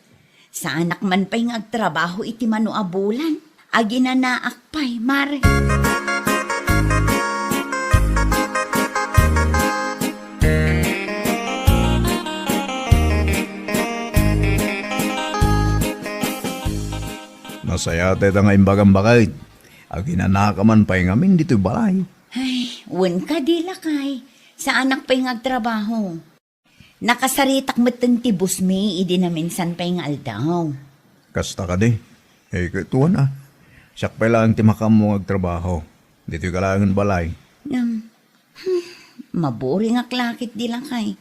Saanak man pay nga agtrabaho iti mano a bulan. Aginanaak pay, mare. Nasayaat dayta nga imbagam, baket. Aginanaak man pay ngamin ditoy balay. Ay, wen kadi, lakay. Saanak pay nga agtrabaho. Nakasaritak metten ti busmi idi naminsan pay nga aldaw. Kasta kadi? Eh, ket wen a. Siak pay laeng ti makaammo nga agtrabaho. Ditoy ka laengen balay. Ngem, hmm, maburingak la ketdi, lakay.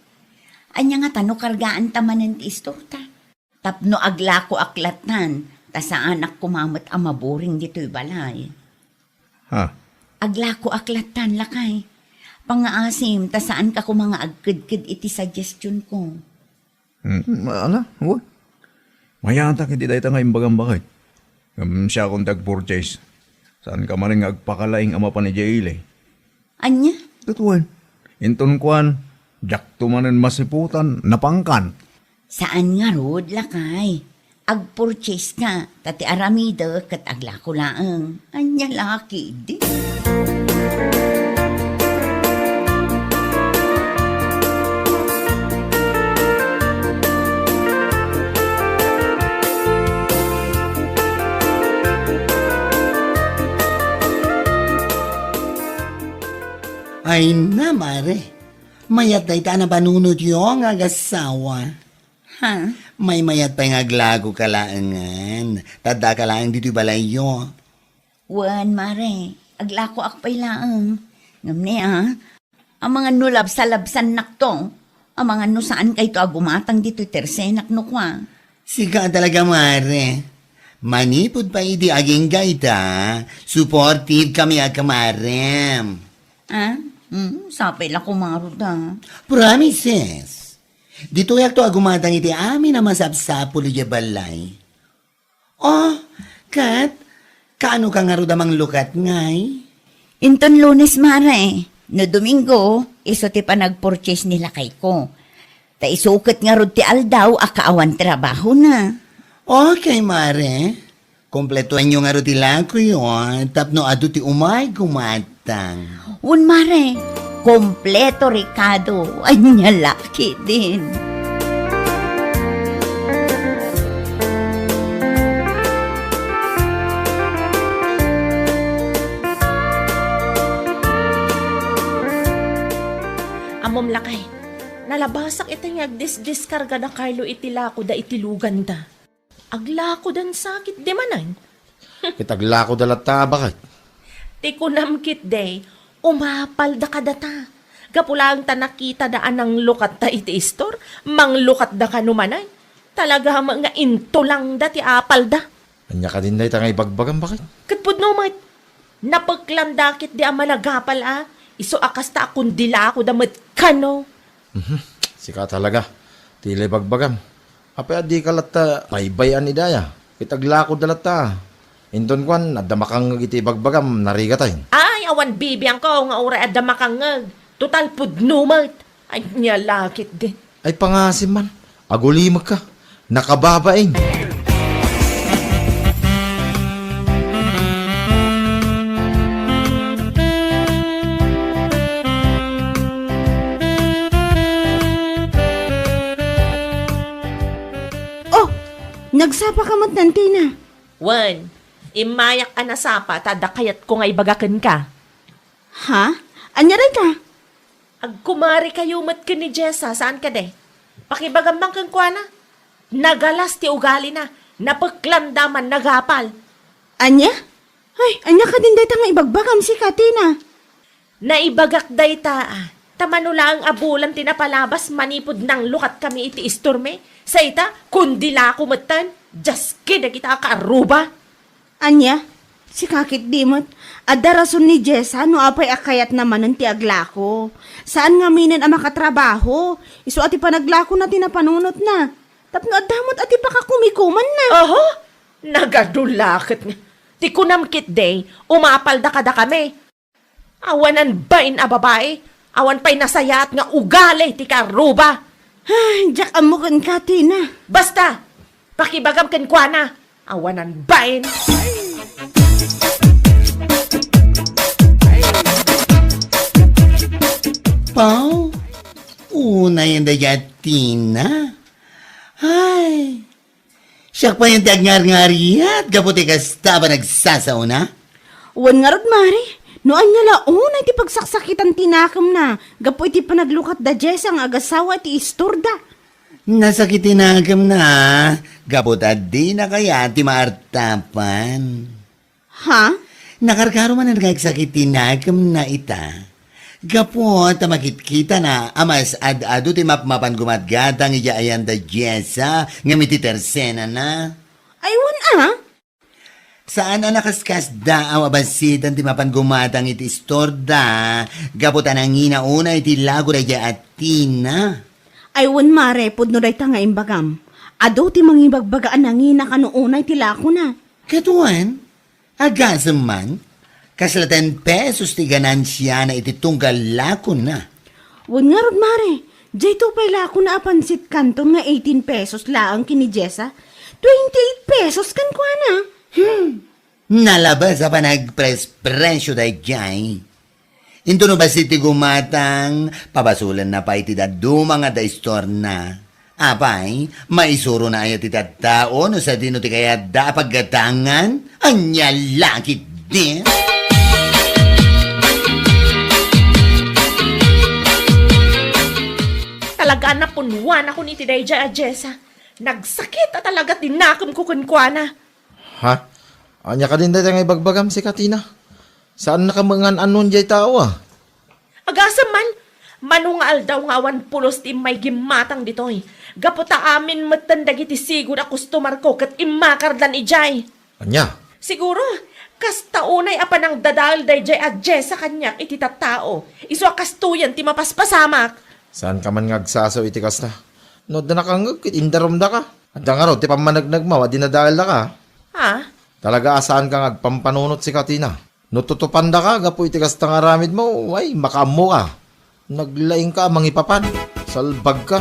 Ania ngata no kargaanta manen ti istorta? Tapno aglakoak lattan, ta saanak koma met a maburing ditoy balay. Ha? Aglakoak lattan, lakay. Pangngaasim, ta saanka koma nga agkedked iti suggestionko. Hmm, ala, wen. Mayatak iti dayta nga imbagam, baket. Ngem siakon ti agpurchase. Saanka manen nga agpakalaing a mapan idiay ili. Ania? Ket wen. Inton kuan, diakto manen masiputan, napangkan. Saan ngarud, lakay. Agpurchase ka, ta ti aramidek ket aglako laeng. Ania la ketdi? Ay na, mare. Mayat dayta a nabanonotyo nga agassawa. Ha? Maymayat pay nga aglakoka laengen. Ta addaka laeng ditoy balayyo. Wen, mare, aglakoak pay laeng. Ngem ne, a, amangan no labsalabsannakto. Amangan no saankayto a gumatang ditoy tersenak no kua. Sika talaga, mare. Manipud pay idi agingga ita, supportive kami a kamarem. Ah? Mm, sapay la koma ngarud a. Promises. Ditoyakto a gumatang iti amin a masapsapul idiay balay. Oh, ket, kaano ka ngarud a manglukat ngay? Inton Lunes, mare. No Domingo, isu ti panagpurchase ni lakayko. Ta isu ket ngarud ti aldaw a kaawan trabahona. Okay, mare. Kompletoenyo ngarud ti lakoyo, tapno adu ti umay gumatang. Wen, mare. Kompleto, Ricardo. Ania la ketdin. Ammom, lakay, nalabasak iti nga agdisdiskarga da Carlo iti lakoda iti luganda. Aglakodan sakit di manen. Ket aglakoda latta, baket. Ti kunam ketdi, umapalda kadata. Gapu laeng ta nakitada a nanglukatta iti istor, manglukatda kano manen. Talaga met nga intulangda ti apalda. Ania kadin dayta nga ibagbagam, baket? Ket pudno met, napeklanda ketdi a managapal a, isu a kasta a kundilakoda met kano. Mhm. Sika talaga, ti la ibagbagam. Apay a dika latta baybay-an ida aya? Ket aglakoda latta. Inton kuan, adda makangngeg iti ibagbagam, narigatay. Ay, awan bibiangko nga uray adda makangngeg. Total, pudno met. Ania la ketdin. Ay, pangasim man. Agulimekka. Nakababain. Oh, nagsapa ka met, Tina. Wen, immayak a nasapa ta adda kayatko nga ibaga kenka. Ha? Ania dayta? Agkumarikayo met ken ni Jessa, saan kadi? Pakibagam man kenkuana. Nagalas ti ugalina, napeklanda man nagapal. Ania? Ay, ania kadin dayta nga ibagbagam sika, Tina? Naibagak dayta, a. Ta mano laeng a bulan ti napalabas manipud nanglukat kami iti istormi. Sa ita, kundilako metten. Diaske dagita a kaarruba. Ania? Sika ketdi met. Adda rason ni Jessa no apay a kayatna manen ti aglako. Saan ngaminen a makatrabaho. Isu a ti panaglakona ti napanunotna. Tapno adda met a ti pakakumikumanna. Oho, nagadu la ket nga. Ti kunam ketdi, umapalda kadakami. Awanan bain a babai, awan pay nasayaat nga ugali ti karuba. Ay, diak ammo kenka, Tina. Basta, pakibagam kenkuana, awanan bain. Pau, unayen dayta a Tina. Ay, siak pay ti agngarngariat gapu ti kasta a panagsasaona. Wen ngarud, Mare, no ania la unay ti pagsaksakitan ti nakemna gapu iti panaglukat da Jessa nga agasawa iti istorda. Nasakit ti nakemna gapu ta dina kayat ti maartapan. Ha? Nakarkaro manen nga agsakit ti nakemna ita. Gapu ta makitkitana a mas ad-adu ti mapmapan gumatgatang idiay ayan da Jessa ngem iti tersenana. Ay, wen a? Saan a nakaskasdaaw a bassit ti mapan gumatang iti istorda gapu ta nangina unay ti lako daydiay a Tina. Ay, wen, Mare, pudno dayta nga imbagam. Adu ti mangibagbaga a nangina kano unay ti lakona. Ket wen, agasem man, kasla ten pesos ti ganansiana iti tunggal lakona. Wen ngarud, Mare, daytoy pay lakona a pansit kanton nga eighteen pesos laeng ken ni Jessa, twenty-eight pesos kenkuana. Hmm. Nalabas a panagprespresyo daydiay. Inton no bassit ti gumatang, pabasolenna pay ti dadduma nga adda istorna. Apay, maisurona aya ti tattao no sadino ti kayatda a paggatangan? Ania la ketdi? Talaga a napunwanakon iti daydiay a Jessa. Nagsakit a talaga ti nakemko kenkuana. Ha? Ania kadin dayta nga ibagbagam, sika Tina? Saannaka met nga an-annuan diay tao a? Agasem man, mano nga aldaw nga awan pulos ti immay gimmatang ditoy. Gapu ta amin metten dagiti sigud a kustomarko ket immakardan idiay. Ania? Siguro, kasta unay a panangdadael daydiay a Jessa kaniak iti tattao. Isu a kastoyen ti mapaspasamak. Saanka man nga agsasao iti kasta? No adda nakangngeg ket indarumdaka. Adda ngarud ti pammanegnegmo a dinadaeldaka. Ha? Talaga a saanka nga agpampanunot, sika Tina. No tutupandaka gapu iti kasta nga aramidmo, ay, makaammoka. Naglaingka a mangipapan. Salbagka.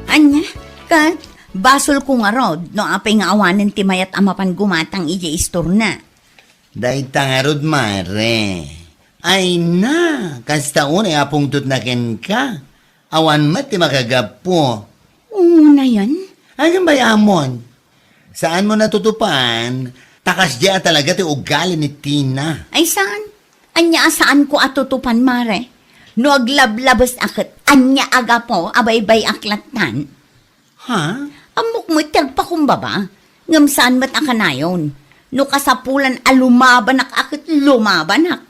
Ania, ket basolko ngarud no apay nga awanen ti mayat a mapan gumatang idiay istorna. Dayta ngarud, Mare. Ay na, kasta unay a pungtotna kenka. Awan met ti makagapu. Unayen? Ay, ngem bay-amon. Saanmo natutupan, ta kasdiay a talaga ti ugali ni Tina. Ay, saan? Ania a saanko a tutupan, Mare? No aglablabes a ket ania a gapu a baybay-ak lattan? Ha? Ammok met ti agpakumbaba, ngem saan met a kanayon. No kasapulan a lumabanak a ket lumabanak.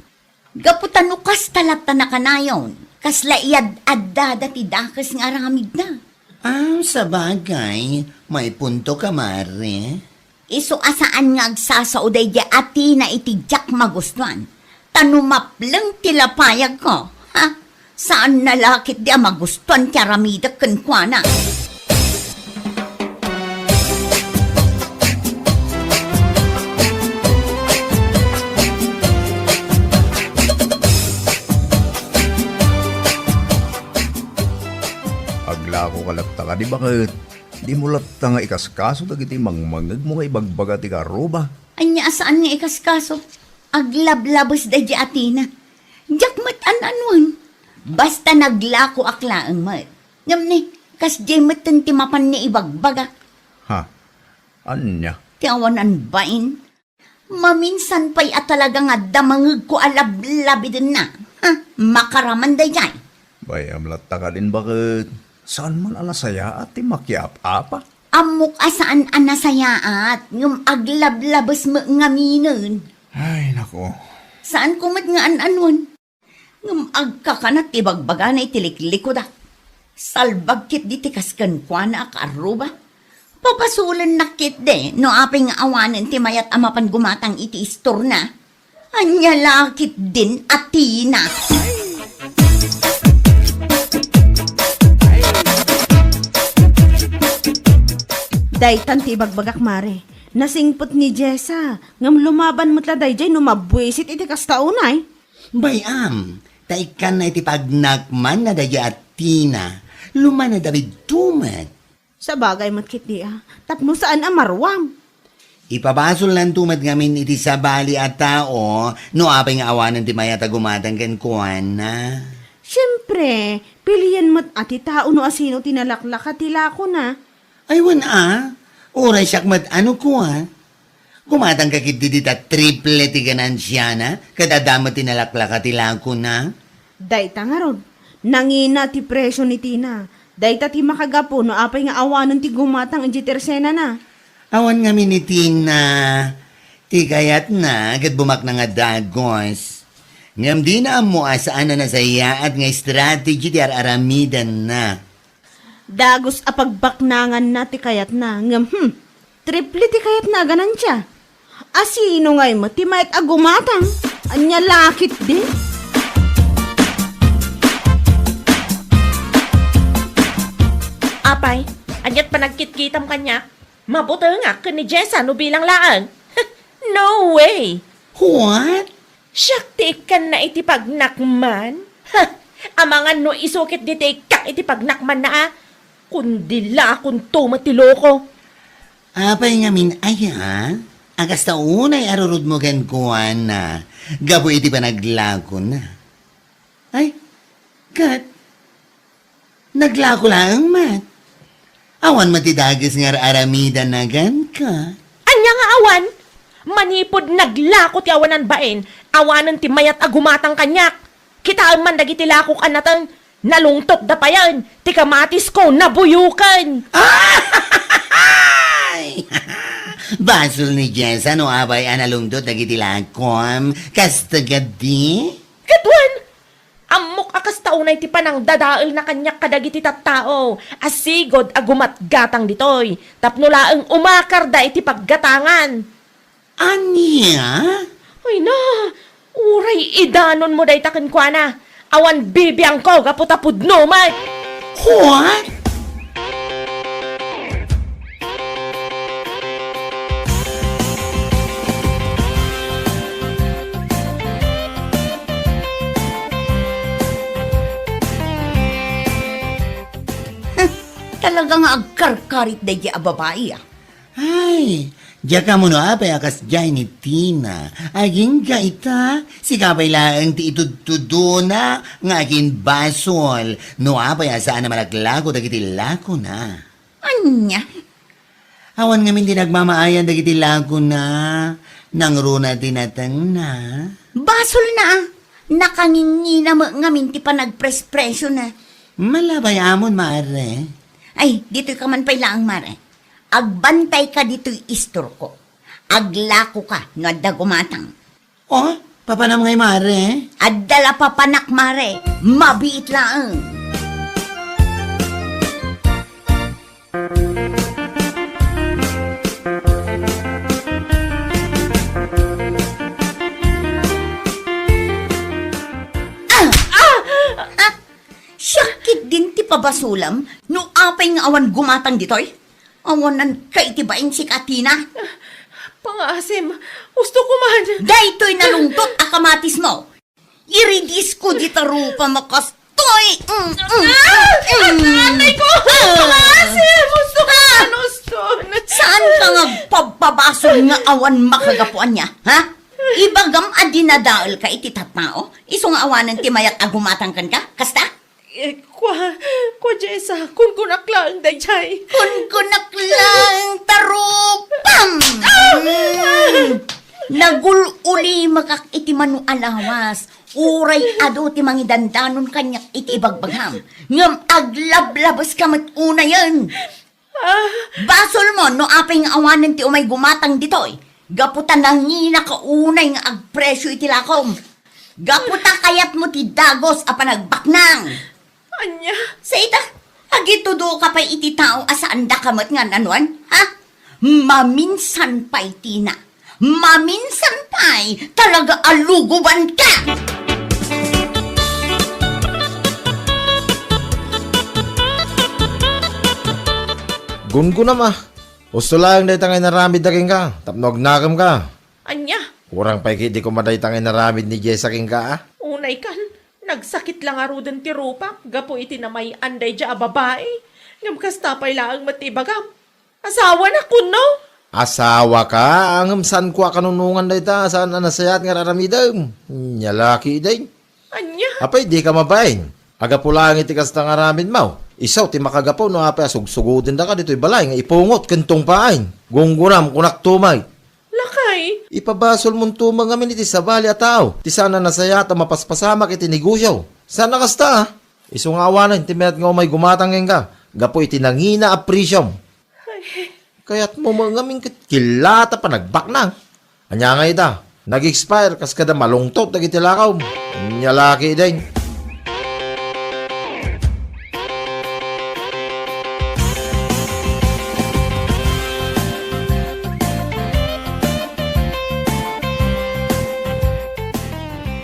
Gapu ta no kasta latta a kanayon, kasla iyad-addada ti dakes nga aramidda. Ah, sabagay, maipuntoka, Mare. Isu a saan nga agsasao daydiay a Tina iti diak magustuan. Ta no mapleng ti lapayagko, ha? Saanna la ketdi a magustuan ti aramidek kenkuana. Aglakoka latta kadi, baket? Dimo latta nga ikaskaso dagiti mangmangngegmo nga ibagbaga ti karuba? Ania a saan nga ikaskaso? Aglablabes daydiay a Tina. Diak met an-anuen. Basta naglakoak laeng met. Ngem ni, kasdiay metten ti mapan nga ibagbagak. Ha? Ania? Ti awanan bain. Maminsan pay a talaga nga adda mangngegko a lablabidenna. Ha? Makaraman daydiay. Bay-am latta kadin, baket? Saan man a nasayaat ti makiap-apa? Ammok a saan a nasayaat, ngem aglablabes met ngaminen. Ay, nako. Saanko met nga an-anuen. Ngem agkakanat ti bagbagana iti liklikuda. Salbag ketdi ti kas kenkuana a kaarruba. Papasolennak ketdi no apay nga awanen ti mayat a mapan gumatang iti istorna. Ania la ketdin a Tina. Daytan ti ibagbagak, Mare. Nasingpet ni Jessa, ngem lumaban met la daydiay no mabuisit iti kasta unay. Bay-am, ta ikkanna iti pagnakmanna daydiay a Tina. Lumana David tumet. Sabagay met ketdi a, tapno saan a maruam. Ipabasolnanto met ngamin iti sabali a tao no apay nga awanen ti mayat a gumatang kenkuana. Siempre, pilien met a ti tao no asino ti nalaklaka ti lakona. Ay, wen a, uray siak met a no kua. Gumatangka ketdi dita triple ti ganansiana, ket adda met ti nalaklaka ti lakona. Dayta ngarud, nangina ti presio ni Tina. Dayta ti makagapu no apay nga awanen ti gumatang idiay tersenana. Awan ngamin ni Tina ti kayatna ket bumakna nga dagos. Ngem dina ammo a saan a nasayaat nga strategy ti ar-aramidenna. Dagos a pagbaknanganna ti kayatna, ngem, hmm, triple ti kayatna a ganansia. Asino ngay met ti mayat a gumatang? Ania la ketdi? Apay, aniat panagkitkitam kaniak? Mabutengak ken ni Jessa no bilang laeng. No way! What? Siak ti ikkanna iti pagnakman? Ha! Amangan no isu ketdi ti ikkak iti pagnakmanna a. Kundi lakonto met ti loko. Apay ngamin aya? A kasta unay a rurudmo kenkuana gapu iti panaglakona. Ay, ket naglako laeng met. Awan met ti dagos nga ar-aramidanna kenka. Ania nga awan? Manipud naglako ti awanan bain, awanen ti mayat a gumatang kaniak. Kitaem man dagiti lakok a nateng, nalungtotda payen, ti kamatisko, nabuyoken. Ay! Basol ni Jessa no apay a nalungtot dagiti lakom. Kasta kadi? Ket wen, ammok a kasta unay ti panangdadaelna kaniak kadagiti tattao a sigud a gumatgatang ditoy, tapno laeng umakarda iti paggatangan. Ania? Ay na, uray idanonmo dayta kenkuana. Awan bibiangko gapu ta pudno met. What? Talaga nga agkarkarit daydiay a babai, a. Ay, diak ammo no apay a kasdiay ni Tina. Agingga ita, sika pay laeng ti itudtudona nga agimbasol no apay a saan a malaklako dagiti lakona. Ania? Awan ngamin ti nagmamaayan dagiti lakona. Nangruna ti natengna. Basolna a. Nakangingina met ngamin ti panagprespresiona. Malabay amon, Mare. Ay, ditoyka man pay laeng, Mare. Agbantayka ditoy istorko. Aglakoka no adda gumatang. Oh, papanam ngay, Mare? Adda la papanak, Mare. Mabiit laeng. Ah! Ah! Ah! Siak ketdin ti pabasolam no apay nga awan gumatang ditoy? Awanan ka iti bain, sika Tina. Pangaasim, usto ko man. Daytoy nalungtot a kamatismo. Iridis ko dita rupa makastoy. Mm, mm, mm. Atay ko! Pangaasim, usto ko man, usto. Saan ka nga agpabpabasol nga awan makagapuan niya, ha? Ibagam a dinadael ka iti tattao, isu nga awanen ti mayat a gumatang kenka, kasta? Eh, kua, kua Jessa, kunkunak laeng daydiay. Kunkunak laeng ta rupam! Ah! Mm. Nagul-ulimakak iti mano a lawas. Uray adu ti mangidandanon kaniak iti ibagbagam. Ngem aglablabeska met unayen. Ah. Basolmo no apay nga awanen ti umay gumatang ditoy. Gapu ta nanginaka unay nga agpresio iti lakom. Gapu ta kayatmo ti dagos a panagbaknang. Ania? Sa ita, agitudoka pay iti tao a saandaka met nga nanuan, ha? Maminsan pay, Tina. Maminsan pay, talaga a lugubanka! Gungunam a. Usto laeng dayta nga inaramidda kenka, tapno agnakemka. Ania? Kurang pay ketdi koma dayta nga inaramid ni Jessa kenka, a? Unay kan, nagsakit la ngaruden ti rupak gapu iti namay-an daydiay a babai. Ngem kasta pay laeng met ti ibagam. Asawana, kunno? Asawaka, ngem saanko a kanunongan dayta, saan a nasayaat nga ar-aramidem. Nia la ketdin. Ania? Apay, dika mabain. Gapu laeng iti kasta nga aramidmo, isu ti makagapu no apay a sugsugodendaka ditoy balay nga ipungot ken tungpaen. Gunggonam, kunakto met. Lakay. Ipabasolmonto met ngamin iti sabali a tao ti saan a nasayaat a mapaspasamak iti negosio. Saan a kasta, a? Isu nga awanen ti mayat nga umay gumatang kenka gapu iti nangina a presiom. Ay. Kayatmo met ngamin ket killata panagbaknang. Ania ngay ita? Nag-expire kas kada malungtot dagiti lakaw. Nia la ketdin.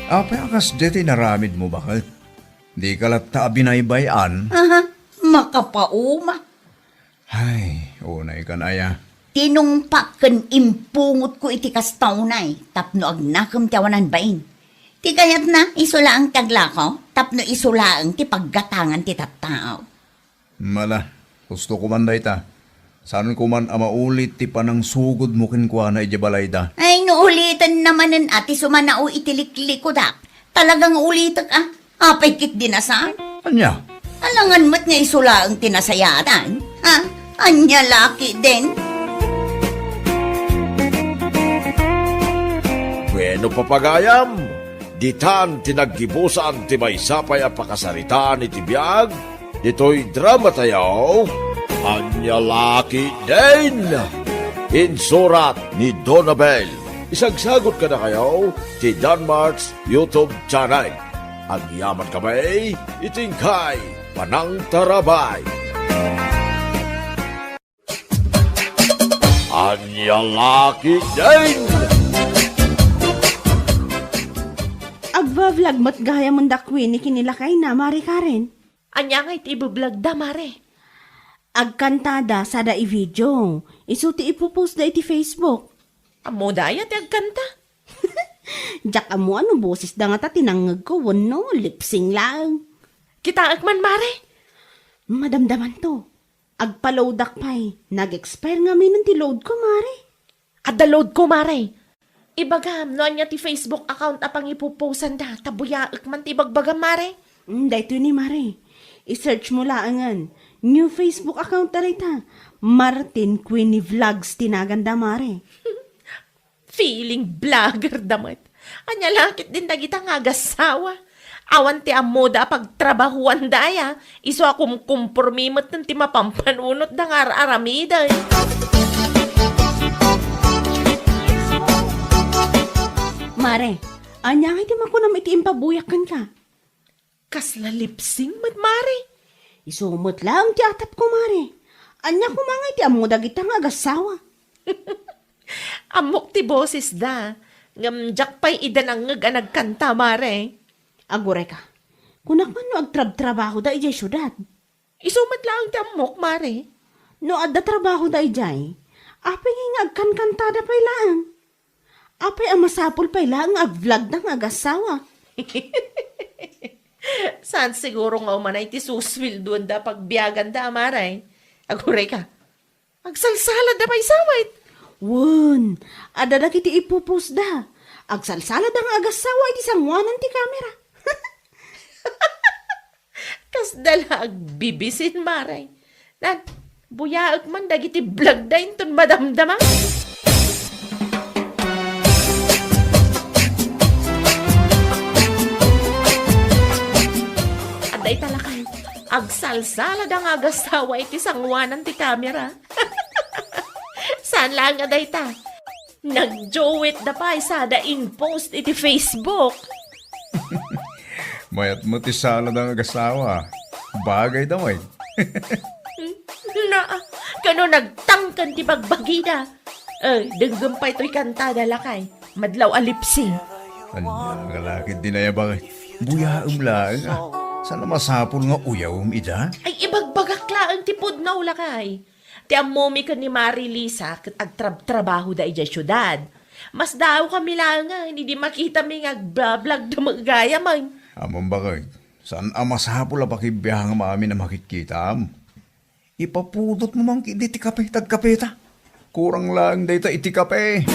Apay a kasdi ti inaramidmo, baket? Dika latta a binaybay-an? Aha, makapauma. Ay, unay kan aya. Tinungpak ken impungotko iti kasta unay tapno agnakem ti awanan bain. Ti kayatna, isu laeng ti aglako tapno isu laeng ti paggatangan ti tattao. Mala, usto koman dayta. Saan koman a maulit ti panangsugodmo kenkuana idiay balayda. Ay, no ulitenna manen a ti sumanao iti liklikudak. Talaga nga ulitek a. Apay ketdi a saan? Ania? Alangan met nga isu laeng ti nasayaatan. Ha? Ania la ketdin? Bueno, papagayam, ditan ti naggibusan ti maysa pay a pakasaritaan iti biag ditoy dramatayo. Ania la ketdin? Insurat ni Donabel. Isagsagot kadakayo ti Danmart's YouTube channel. Agyaman kami iti inkay panangtarabay. Ania la ketdin? Agva-vlog met gayam da Queenie ken ni lakayna, Mare Karen. Ania ngay ti ibablogda, Mare? Agkantada sada i-video. Isu ti ipopostda iti Facebook. Ammoda aya ti agkanta? Diak ammo no bosesda ngata ti nangngegko wenno lip-sync laeng. Kitaek man, Mare. Madamdamanto. Agpa-loadak pay. Nag-expire ngaminen ti loadko, Mare. Adda loadko, Mare. Ibagam no ania ti Facebook account a pangipupostanda, ta buyaek man ti ibagbagam, Mare. Mm, daytoy ni, Mare. I-search mo laengen. New Facebook account dayta. Martin Queenie Vlogs ti naganda, Mare. Feeling vlogger da met. Ania la ketdin dagita nga agassawa? Awan ti ammoda a pagtrabahuanda aya, isu a kumkumpormi met ti mapampanunotda nga ar-aramiden. Mare, ania ngay ti makunam iti impabuyak kenka? Kasla lip-sync met, Mare? Isu met laeng ti atapko, Mare. Ania koma ngay ti ammo dagita nga agassawa? Ammok ti bosesda, ngem diak pay ida nangngeg a nagkanta, Mare. Agurayka. Kunak man no agtrabtrabahoda idiay siudad. Isu met laeng ti ammok, Mare. No adda trabahoda idiay, apay ngay nga agkankantada pay laeng? Apay a masapul pay laeng nga agvlogda nga agassawa? Saan siguro nga umanay ti susueldoanda a pagbiaganda, Mare? Agurayka. Agsalsalada pay sa met. Wen, adda dagiti ipupostda. Agsalsalada nga agassawa iti sangoanan ti kamera. Kasda la agbibisin, Mare. Nan, buyaek man dagiti vlogda inton madamdama. Adda ita lakay, agsalsalada nga agassawa iti sangoanan ti kamera. Saan laeng a dayta? Nagduetda pay sada in-post iti Facebook. Mayat met ti salada nga agassawa. Bagayda met. Na, kano nagtangken ti bagbagida. Eh, denggem pay toy kantada lakay. Madlaw a lip-sync. Ania nga lakay dinayabak? Buyaem laeng, a. Saan a masapul nga uyawem ida? Ay, ibagbagak laeng ti pudno, lakay. Ti ammomi ken ni Mari Lisa ket agtrab-trabahoda idiay siudad. Masdaawkami laengen idi makitami nga agbablogda met gayam. Ammom baket, saan a masapul a pakibiangam amin a makitkitam. Ipapudotmo man ketdi ti kape, ta agkapeta. Kurang laeng dayta iti kape.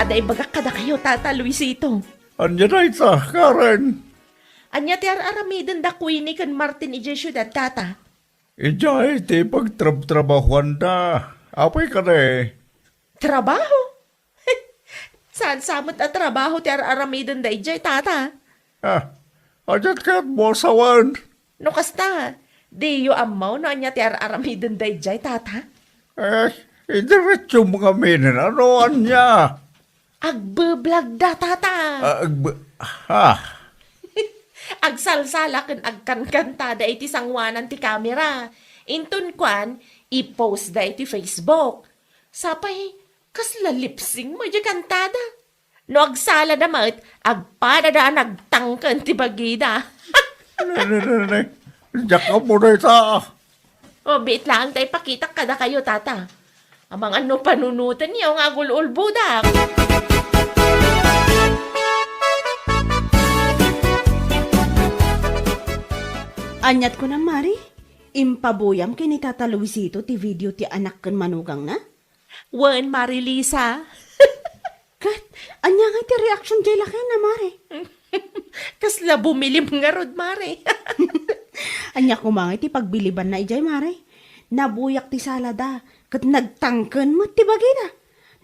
Adda ibagak kadakayo, Tata Luisito. Ania dayta, Karen? Ania ti ar-aramiden da Queenie ken Martin idiay siudad, Tata? Idiay ti pagtrabtrabahuanda. Apay kadi? Trabaho? Saan sa met a trabaho ti ar-aramidenda idiay, Tata? Ah, adiak kayatmo a sawen? No kasta, diyo ammo no ania ti ar-aramidenda idiay, Tata? Eh, idiretsum ngamin, ano, ania? Agbeblogda, Tata. Ah, agbe-, ha? Agsalsala ken agkankantada iti sangoanan ti kamera. Inton kuan, i-postda iti Facebook. Sapay, kasla lip sync met diay kantada. No agsalada met, agpadada a nagtangken ti bagida. Ne, ne, ne, ne. Diak ammo dayta. O, biit laeng ta ipakitak kadakayo, Tata. Amangan no panunotenyo nga agul-ulbodak. Aniat kunam, Mari? Impabuyam ken ni Tata Luisito ti video ti anak ken manugangna? Wen, Mari Lisa. Ket, ania ngay ti reaction diay lakayna, Mari? Kasla bumilim ngarud, Mari. Ania koma ngay ti pagbilibanna idiay, Mari? Nabuyak ti salada, ket nagtangken met ti bagida.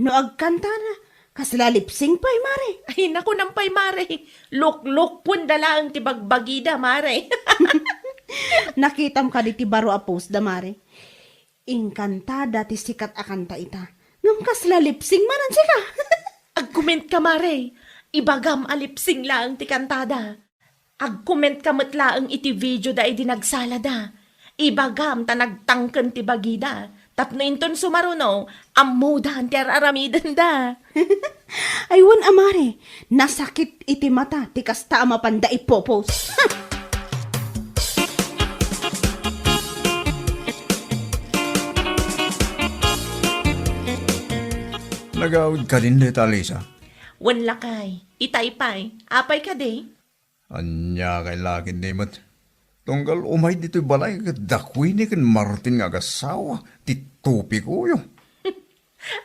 No agkantada, kasla lip sync pay, Mari. Ay, naku, nampay, Mari. Luklukpon da laeng ti bagbagida, Mari. Nakitam kadi ti baro a post da, Mari? Inkantada ti sikat a kanta ita. Ngem kasla lip sync manen sika? Agcomment ka, Mare. Ibagam a lip sync laeng ti kantada. Agcomment ka met laeng iti video da idi nagsalada. Ibagam ta nagtangken ti bagida. Tapno inton sumaruno, ammodan ti ar-aramidenda. Ay, wen a, Mare, nasakit iti mata ti kasta a mapanda ipopos. Nagawid kadin dayta, Alisa? Wen lakay, itay pay. Apay kadi? Ania kay lakay ni met? Tunggal umay ditoy balay ket da Queenie ken Martin nga agassawa ti tupikoyo.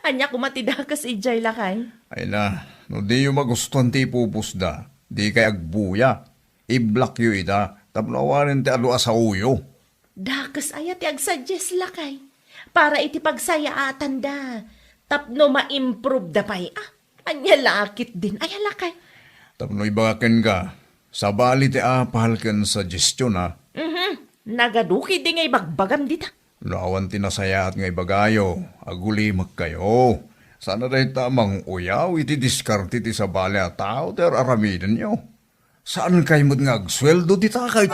Ania koma ti dakes idiay, lakay? Ay na, no diyo magustuhan ti ipupusda, dikay agbuya. I-blockyo ida tapno awanen ti adu a saoyo. Dakes aya ti agsuggest, lakay? Para iti pagsayaatanda, tapno ma-improve da pay, ah. Ania la ketdin aya, lakay? Tapno ibagak kenka, sabali ti apal ken suggestion, a. Mhm. Nagadu ketdi nga ibagbagam dita. No awan ti nasayaat nga ibagayo, agulimekkayo. Saan a dayta a manguyaw iti diskarte ti sabali a tao ti ar-aramidenyo. Saankay met nga agsueldo dita ket?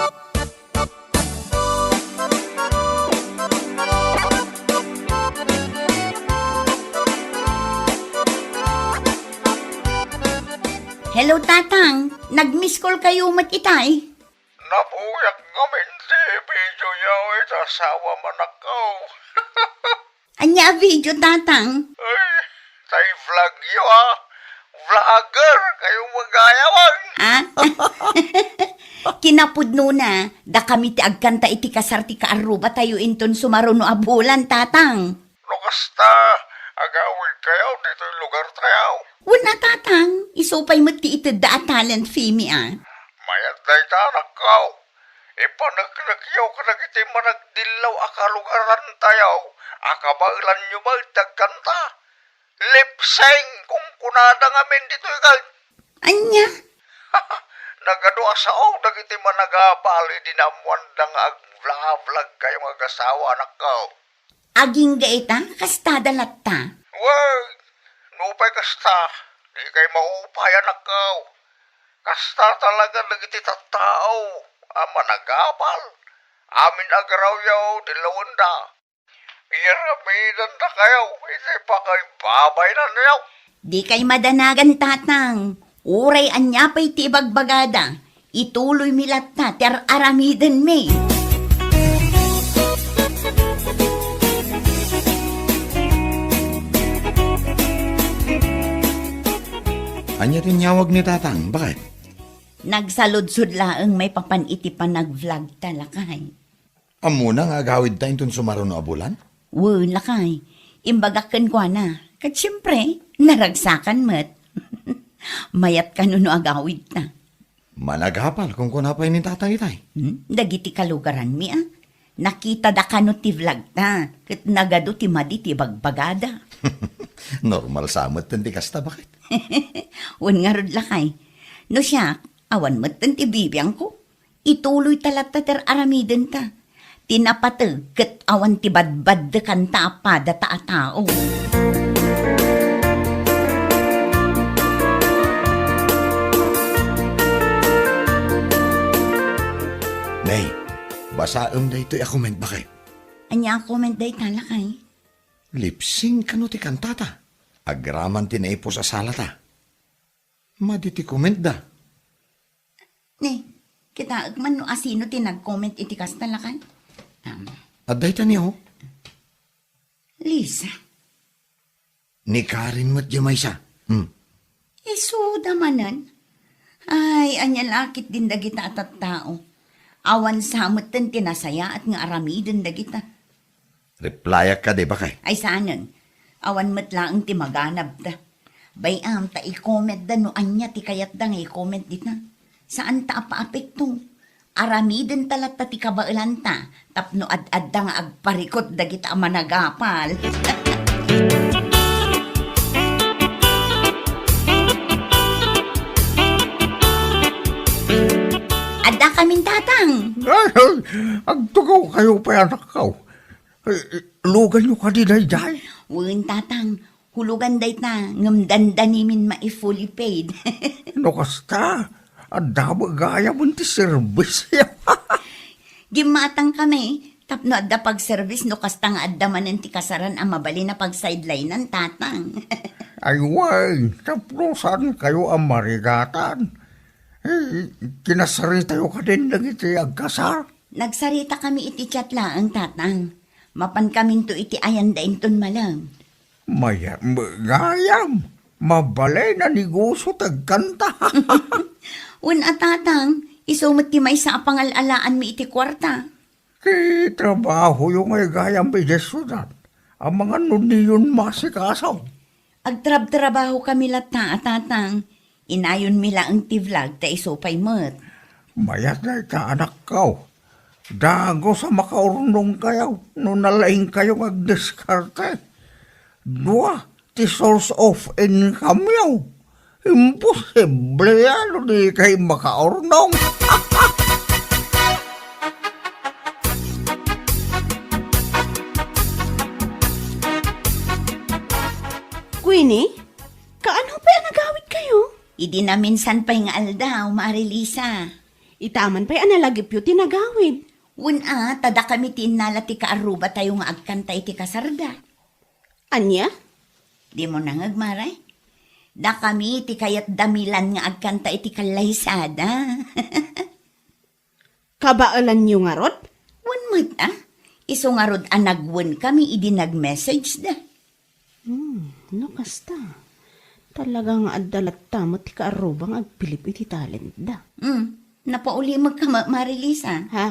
Hello, Tatang. Nag-miss call kayo met itay? Nabuyak ngamin ti video yaw iti asawa manakkaw. Ania a video, Tatang? Ay, tay vlog yo, a. Vlogger kayo, magayawan. Ah? Kinapudnona, dakami ti agkanta iti kasar ti kaarrubatayo inton sumaruno a bulan, Tatang. No kasta, agawid kayo ditoy lugar tayo. Wen a, Tatang, isu pay met ti itedda a talent fee mi, a. Mayat dayta, anakkaw. Ipaneknekyo kadagiti managdillaw a kalugaran tayo a kabaelanyo met ti agkanta. Lip sync, kunkunada ngamin ditoy ket. Ania? Nagadu a sao dagiti managapal idi naammoanda nga agvlog-vlog kayo nga agasawa, anakkaw. Agingga ita, kastada latta. Wen, nupay kasta, dikay maupay, anakkaw. Kasta talaga dagiti tattao a managapal. Amin a garawyo, dillawenda. Iramidendakayo iti pakaibabainanyo. Dikay madanagan, Tatang. Uray ania pay ti ibagbagada, ituloymi latta ti ar-aramidenmi. Ania ti inyawag ni Tatang? Bakit? Nagsaludsod laeng maipapan iti panag-vlog ta, lakay. Ammona nga agawidta inton sumaruno a bulan? Wen, lakay. Imbagak kenkuana. Ket siempre, naragsakan met. Mayat kano no agawidta. Managapal, kunkuna pay ni Tatang itay. Hmm? Dagiti kalugaranmi, a. Nakitada kano ti vlog ta, ket nagadu ti madi ti bagbagada. Normal sa metten ti kasta, bakit? Wen ngarud, lakay. No siak, awan metten ti bibiangko. Ituloy ta latta ti ar-aramidenta. Ti napateg ket awan ti badbaddekanta a padata a tao. Nay, basaem daytoy a comment, bakit? Ania a comment dayta, lakay? Lip sync kano ti kantata? Agraman ti naipus a salata. Madi ti comment da. Ni, kitaek man no asino ti nag-comment iti kasta, lakay? Tama. Adda ita ni, oh. Lisa. Ni Karen met diay maysa. Hmm. Isuda manen. Ay, ania la ketdin dagita a tattao. Awan sa metten ti nasayaat nga aramiden dagita. Replyak kadi, bakay? Ay, saanen. Awan met laeng ti maganabda. Bay-am ta i-commentda no ania ti kayatda nga i-comment dita. Saanta a paapekto. Aramidenta latta ti kabaelanta tapno ad-adda nga agparikut dagita a managapal. Addakamin, Tatang. Ay, ay, agtugaw kayo pay, anakkaw. Eh, eh, luganyo kadi daydiay? Wen, Tatang. Hulugan dayta, ngem dandanimin mai-fully paid. No kasta, adda met gayam ti serbis. Gimmatangkami, tapno adda pagserbis no kasta nga adda manen ti kasaran a mabalin a pag-sidelinean, Tatang. Ay, wen, tapno saan kayo a marigatan. Eh, kinasaritayo kadin dagiti agkasar? Nagsaritaka mi iti chat laeng, Tatang. Mapankaminto iti ayanda inton malem. Mayat met gayam. Mabalin a negosio ti agkanta. Wen a, Tatang, isu met ti maysa a pangal-alaanmi iti kuarta. Ti trabahoyo ngay gayam idiay siudad. Amangan no diyon maasikaso. Agtrabtrabahokami latta a, Tatang. Inayonmi laeng ti vlog ta isu pay met. Mayat dayta, anakko. Dagus a makaurnongkayo no nalaingkayo nga agdiskarte. Dua ti source of incomeyo. Imposible a no dikay makaurnong. Queenie, kaano pay a nagawidkayo? Idi naminsan pay nga aldaw, Mari Lisa. Itaman pay a nalagipyo ti nagawid. Wen a, ta dakami ti innala ti kaarrubatayo nga agkanta iti kasarda. Ania? Dimo nangeg, Mare? Dakami ti kayat da Milan nga agkanta iti kallaysada. Kabaelanyo ngarud? Wen met, a? Isu ngarud a nagwenkami idi nag-message da. Hmm, no kasta, talaga nga adda latta met ti kaarruba nga agbilib iti talentda. Hmm, napaulimekka, Ma-, Marilisa. Ha?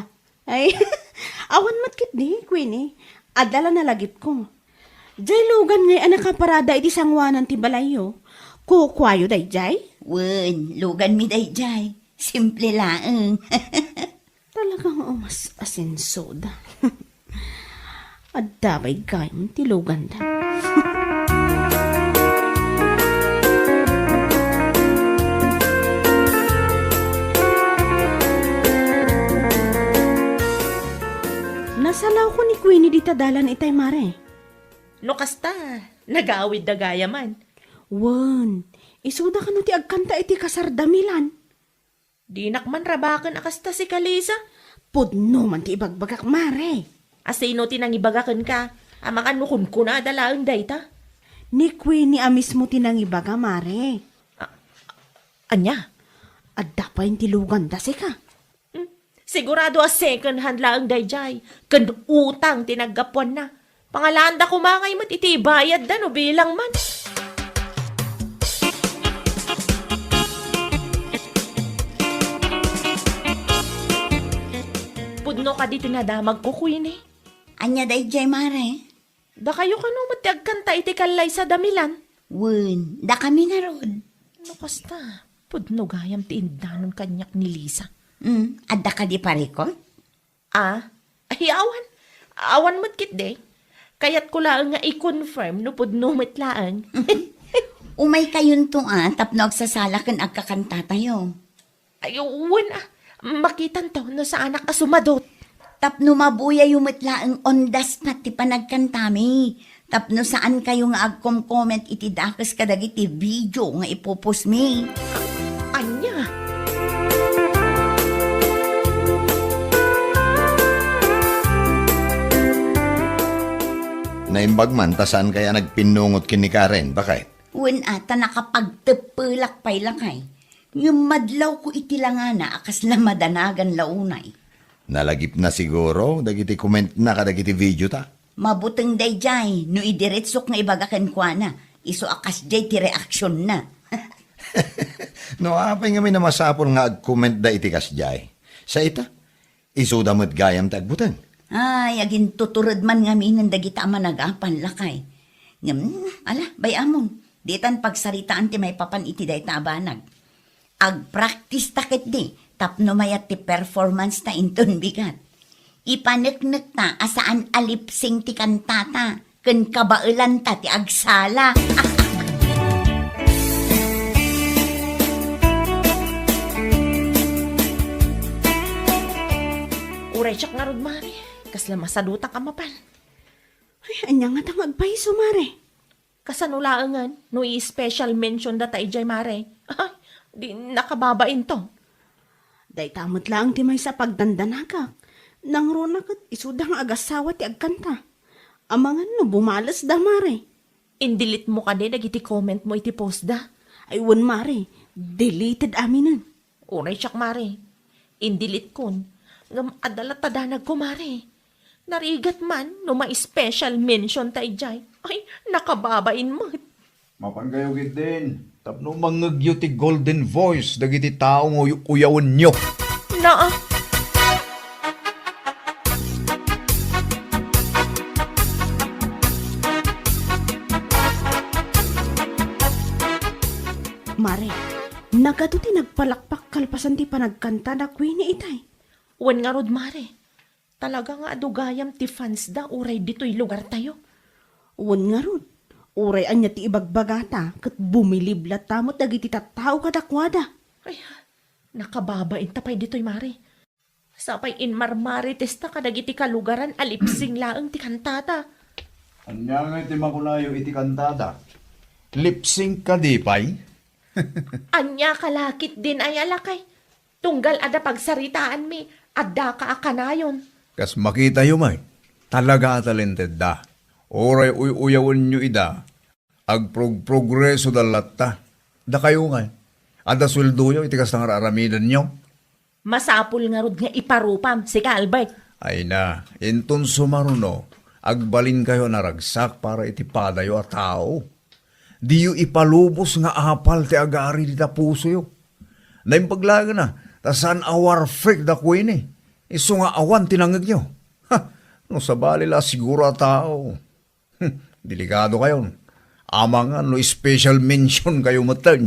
Ay, awan met ketdi, Queenie. Adda la nalagipko. Jay lugan ngay a nakaparada iti sangoanan ti balayyo. Kukuayo dayjay? Wen, luganmi dayjay. Simple laeng. Talaga nga umas-asensoda. Adda pay gayam ti luganda. Nasalawko ni Queenie dita dalan itay, Mare. No kasta, nagawidda gayaman. Wen, isuda kano ti agkanta iti kasarda, Milan? Dinak man rabaken a kasta, si Kalisa. Pudno man ti ibagbagak, Mare. Asino ti nangibaga kenka? Amangan no kunkunada laeng dayta. Ni Queenie a mismo ti nangibaga, Mare. A-, ania? Adda pay ti luganda, sika. Hmm, sigurado a second hand laeng daydiay, ken utang ti naggapuanna. Pangalaanda koma ngay met iti ibayadda no bilang man. Pudno kadi ti nadamagko, Queenie? Ania daydiay, Mare? Dakayo kano met ti agkanta iti kallaysa da Milan? Wen, dakami ngarud. No kasta, pudno gayam ti indanon kaniak ni Lisa. Hmm, adda kadi parikot? Ah, ay, awan. Awan met ketdi. Kayatko laeng nga i-confirm no pudno met laeng. Umaykayonto a, tapno agsasala ken agkakantatayo. Ay, wen a. Makitanto no saanak a sumadot. Tapno mabuyayo met laeng on the spot ti panagkantami. Tapno saankayo nga agkom-comment iti dakes kadagiti video nga ipupostmi. Ania? Naimbag man ta saan kaya nagpinnungot ken ni Karen, baket? Wen a, ta nakapagteppelak pay lakay. Ngem madlawko iti langana a kasla madanagan la unay. Nalagipna siguro dagiti commentna kadagiti videota. Mabuteng daydiay no idiretsok nga ibaga kenkuana, isu a kasdiay ti reaksionna. No apay ngamin a masapul nga agcommentda iti kasdiay? Sa ita, isuda met gayam ti agbuteng. Ay, agintutured man ngaminen dagita a managapal, lakay. Ngem, ala, bay-amon, ditan pagsaritaan ti maipapan iti dayta a banag. Agpraktis ta ketdi tapno mayat ti performance ta inton bigat. Ipaneknekta a saan a lip-sync ti kantata ken kabaelanta ti agsala. Uray siak ngarud, Mare. Kasla masadutak a mapan. Ay, ania ngata nga agpayso, Mare? Kasano laengen no i-special mention data idiay, Mare? Ay, di nakababainto. Dayta met laeng ti maysa a pagdandanagak. Nangruna ket isuda nga agassawa ti agkanta. Amangan no bumalesda, Mare. In-delete mo kadi dagiti comment mo iti post da? Ay, wen, Mare. Deleted aminen. Uray siak, Mare. In-delete kon. Ngem adda latta danagko, Mare. Narigat man no ma-special mention ta idiay. Ay, nakababain met. Mapankayo ketdin tapno mangngegyo ti golden voice dagiti tao nga uy-, uyawenyo. Naa. Mare, nagato ti nagpalakpak kalpasan ti panagkanta da Queenie itay. Wen ngarud, Mare. Talaga nga adu gayam ti fans da uray ditoy lugartayo. Wen ngarud, uray ania ti ibagbagata ket bumilib latta met dagiti tattao kadakuada. Ay, nakababain ta pay ditoy, Mare. Sapay inmarmaritesta kadagiti kalugaran a lip-sync laeng ti kantata. Ania ngay ti makunayo iti kantata? Lip-sync kadi pay? Ania ka la ketdin ay a lakay? Tunggal adda pagsaritaanmi, addaka a kanayon. Kas makitayo met, talaga a talentedda. Uray uy-uyawenyo ida, agprog-progresoda latta. Dakayo ngay, adda sueldoyo iti kasta nga ar-aramidenyo? Masapul ngarud nga iparupam, sika, Albert. Ay na, inton sumaruno, agbalinkayo a naragsak para iti padayo a tao. Diyo ipalubos nga apal ti agari dita pusoyo. Naimbag laeng a, ta saan a war freak da Queenie. Isu nga awan ti nangngegyo. Ha, no sabali la siguro a tao. Hmm, delikado kayon. Amangan no special mention kayo metten.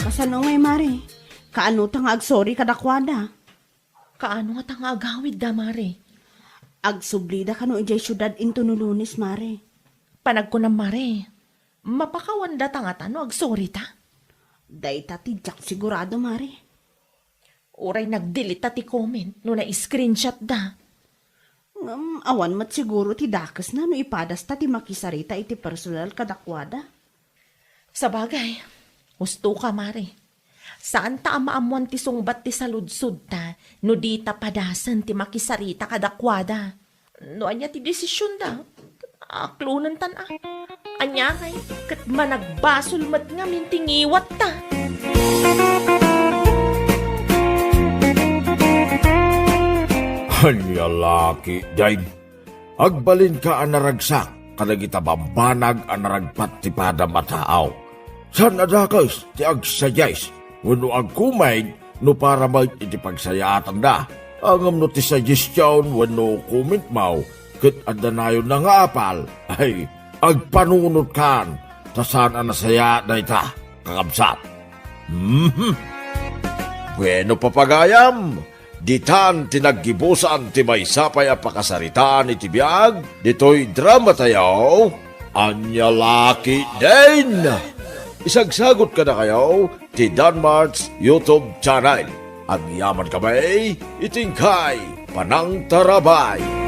Kasano ngay, Mare? Kaano ta nga agsorry kadakuada? Kaano ngata nga agawidda, Mare? Agsublida kano idiay siudad intono Lunes, Mare. Panagkunam, Mare, mapakawandata ngata no agsorita? Dayta ti diak sigurado, Mare. Uray nag-delete ta ti comment no na-screenshot da. Ngem, awan met siguro ti dakesna no ipadasta ti makisarita iti personal kadakuada. Sabagay, husto ka, Mare. Saanta a maammoan ti sungbat ti saludsodta no dita padasen ti makisarita kadakuada. No ania ti desisionda, aklonentan a. Ania ngay, ket managbasol met ngamin ti ngiwatta. Ania la ketdin? Agbalinka a naragsak kadagita bambanag a naragpat ti padam a taaw. Saan a dakes ti agsayayes wenno agkumeg no para met iti pagsayaatanda. Ngem no ti suggestion wenno comment mo ket adda nayonna nga apal, ay, agpanunotkan ta saan a nasayaat dayta, kakabsat. Mhm. Bueno, papagayam, ditan ti naggibusan ti maysa pay a pakasaritaan iti biag ditoy dramatayo, Ania la ketdin! Isagsagut kadakayo ti Danmart's YouTube channel. Agyamankami iti inkay panangtarabay.